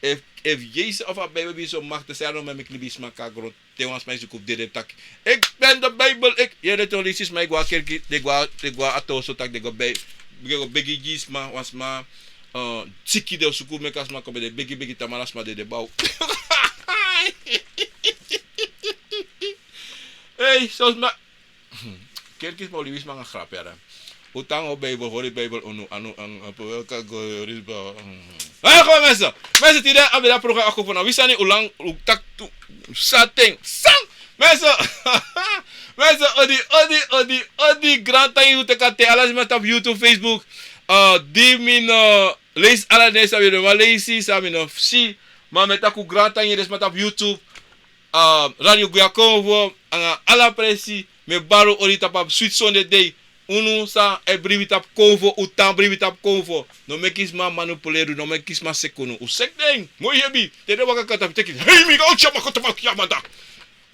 Efu, efu Yesus of a Bijbel ben so makti, san a no man meki libisma kon a gron, te wan sma e suku fu dede, taki: "Ik ben de Bijbel, ik." Yere, te wan leisi sma e go a kerki, den go a, den go a toso, taki den go be, den go begi gi sma, wan sma, eh, siki, den o suku meki a sma kon begi, den begi, begi, tamaa sma dede bow. Ei, so sma, kerki sma o libi sma nanga grapu ya. Un tan o Bijbel, hori Bijbel, unu, anu, an, an, pe wi e waka go, hori sma. Hey, kom, mensen. Mensen, tide a ben a program Akofo na wi sani, un langa, un taki tu, saten, san. Mensen. Mensen, odi, odi, odi, odi, grantangi un teki a ten, ala sma tapu YouTube, Facebook. Eh, di mi no leisi ala den sani, mi no man leisi san mi no si. Ma mi e taki un grantangi den sma tapu YouTube, ah, Radio Guya Konfo, anga ala presi, mi e bari un odi tapu a switi sonde dei. Unu san e bribi tapu konfo, un tan bribi tapu konfo. No meki sma manipuleri unu, no meki sma seki unu. Un seki den moi hebi. Te den waka kon tapu, teki: "Hei, mi go, o tya, ma kon tapu, ya, manda."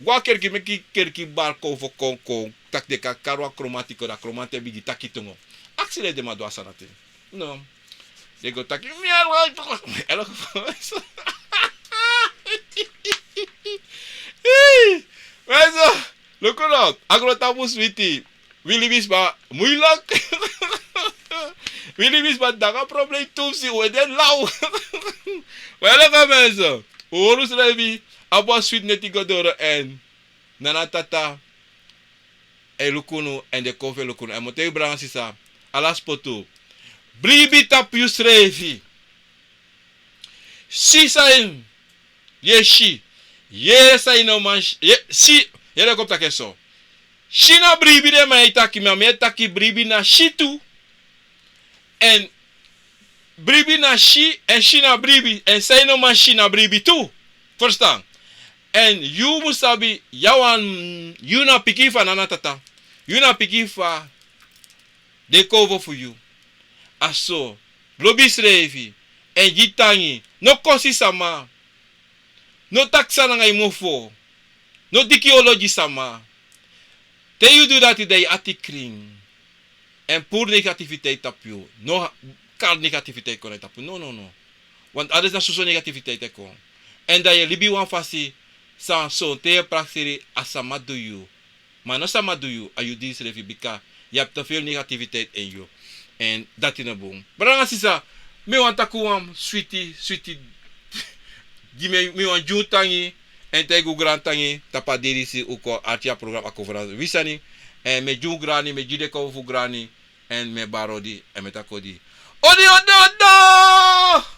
Go a kerki, meki kerki bari konfo kon, kon. Taki den kan kari wan kromanti kon, dan kromanti e bigin taki tongo. Aksi den, den man du a sani dati. No. Den go taki, mi e lon, mi e lon. Hey! Mensen, luku no, a grontapu switi. Wi libisma muilak. Wi libisma de nanga problem tu, wi si, un e de law. Wel, luku, mensen, un hori unsrefi, a bun, switi neti go doro, èn Nana Tata e luku unu, èn den Konfo e luku unu. Èn mi o taigi brada nanga sisa, ala spotu, bribi tapu yusrefi. Si san yu e si, yere san yu no man si, ye-, si, yere kon mi taki en so. Si na bribi den man e taki, ma mi e taki bribi na si tu. Èn bribi na si, èn si na bribi, èn san yu no man si na bribi tu. Ferstan? Èn yu mus sabi, yu a wan, yu na pikin fu Nana Tata. Yu na pikin fu den Konfo fu yu. A so, lobi yusrefi, èn gi tangi, no kosi sama. No taki san nanga yu mofo. No diki olo gi sama. Te yu du dati, dan yu ati krin. Èn puru negativiteit tapu yu. No kari negativiteit kon na yu tapu. No, no, no. Want alles na soso negativiteit e kon. Èn dan yu e libi wan fasi san sonten yu e prakseri a sama du yu. Ma no sama du yu, a yu di yusrefi, bika yu abi te veel negativiteit in yu. Èn dati no bun. Brada nanga sisa, mi wani taki wan switi, switi. Gi mi, mi wani gi un tangi. Èn taigi un grantangi tapu a dei disi un kon arki a programa Ako Fu Wi Sani. Èn mi e gi un grani, mi e gi den kon fu grani. Èn mi e bari odi, èn mi e taki odi. Odi, odi, odi!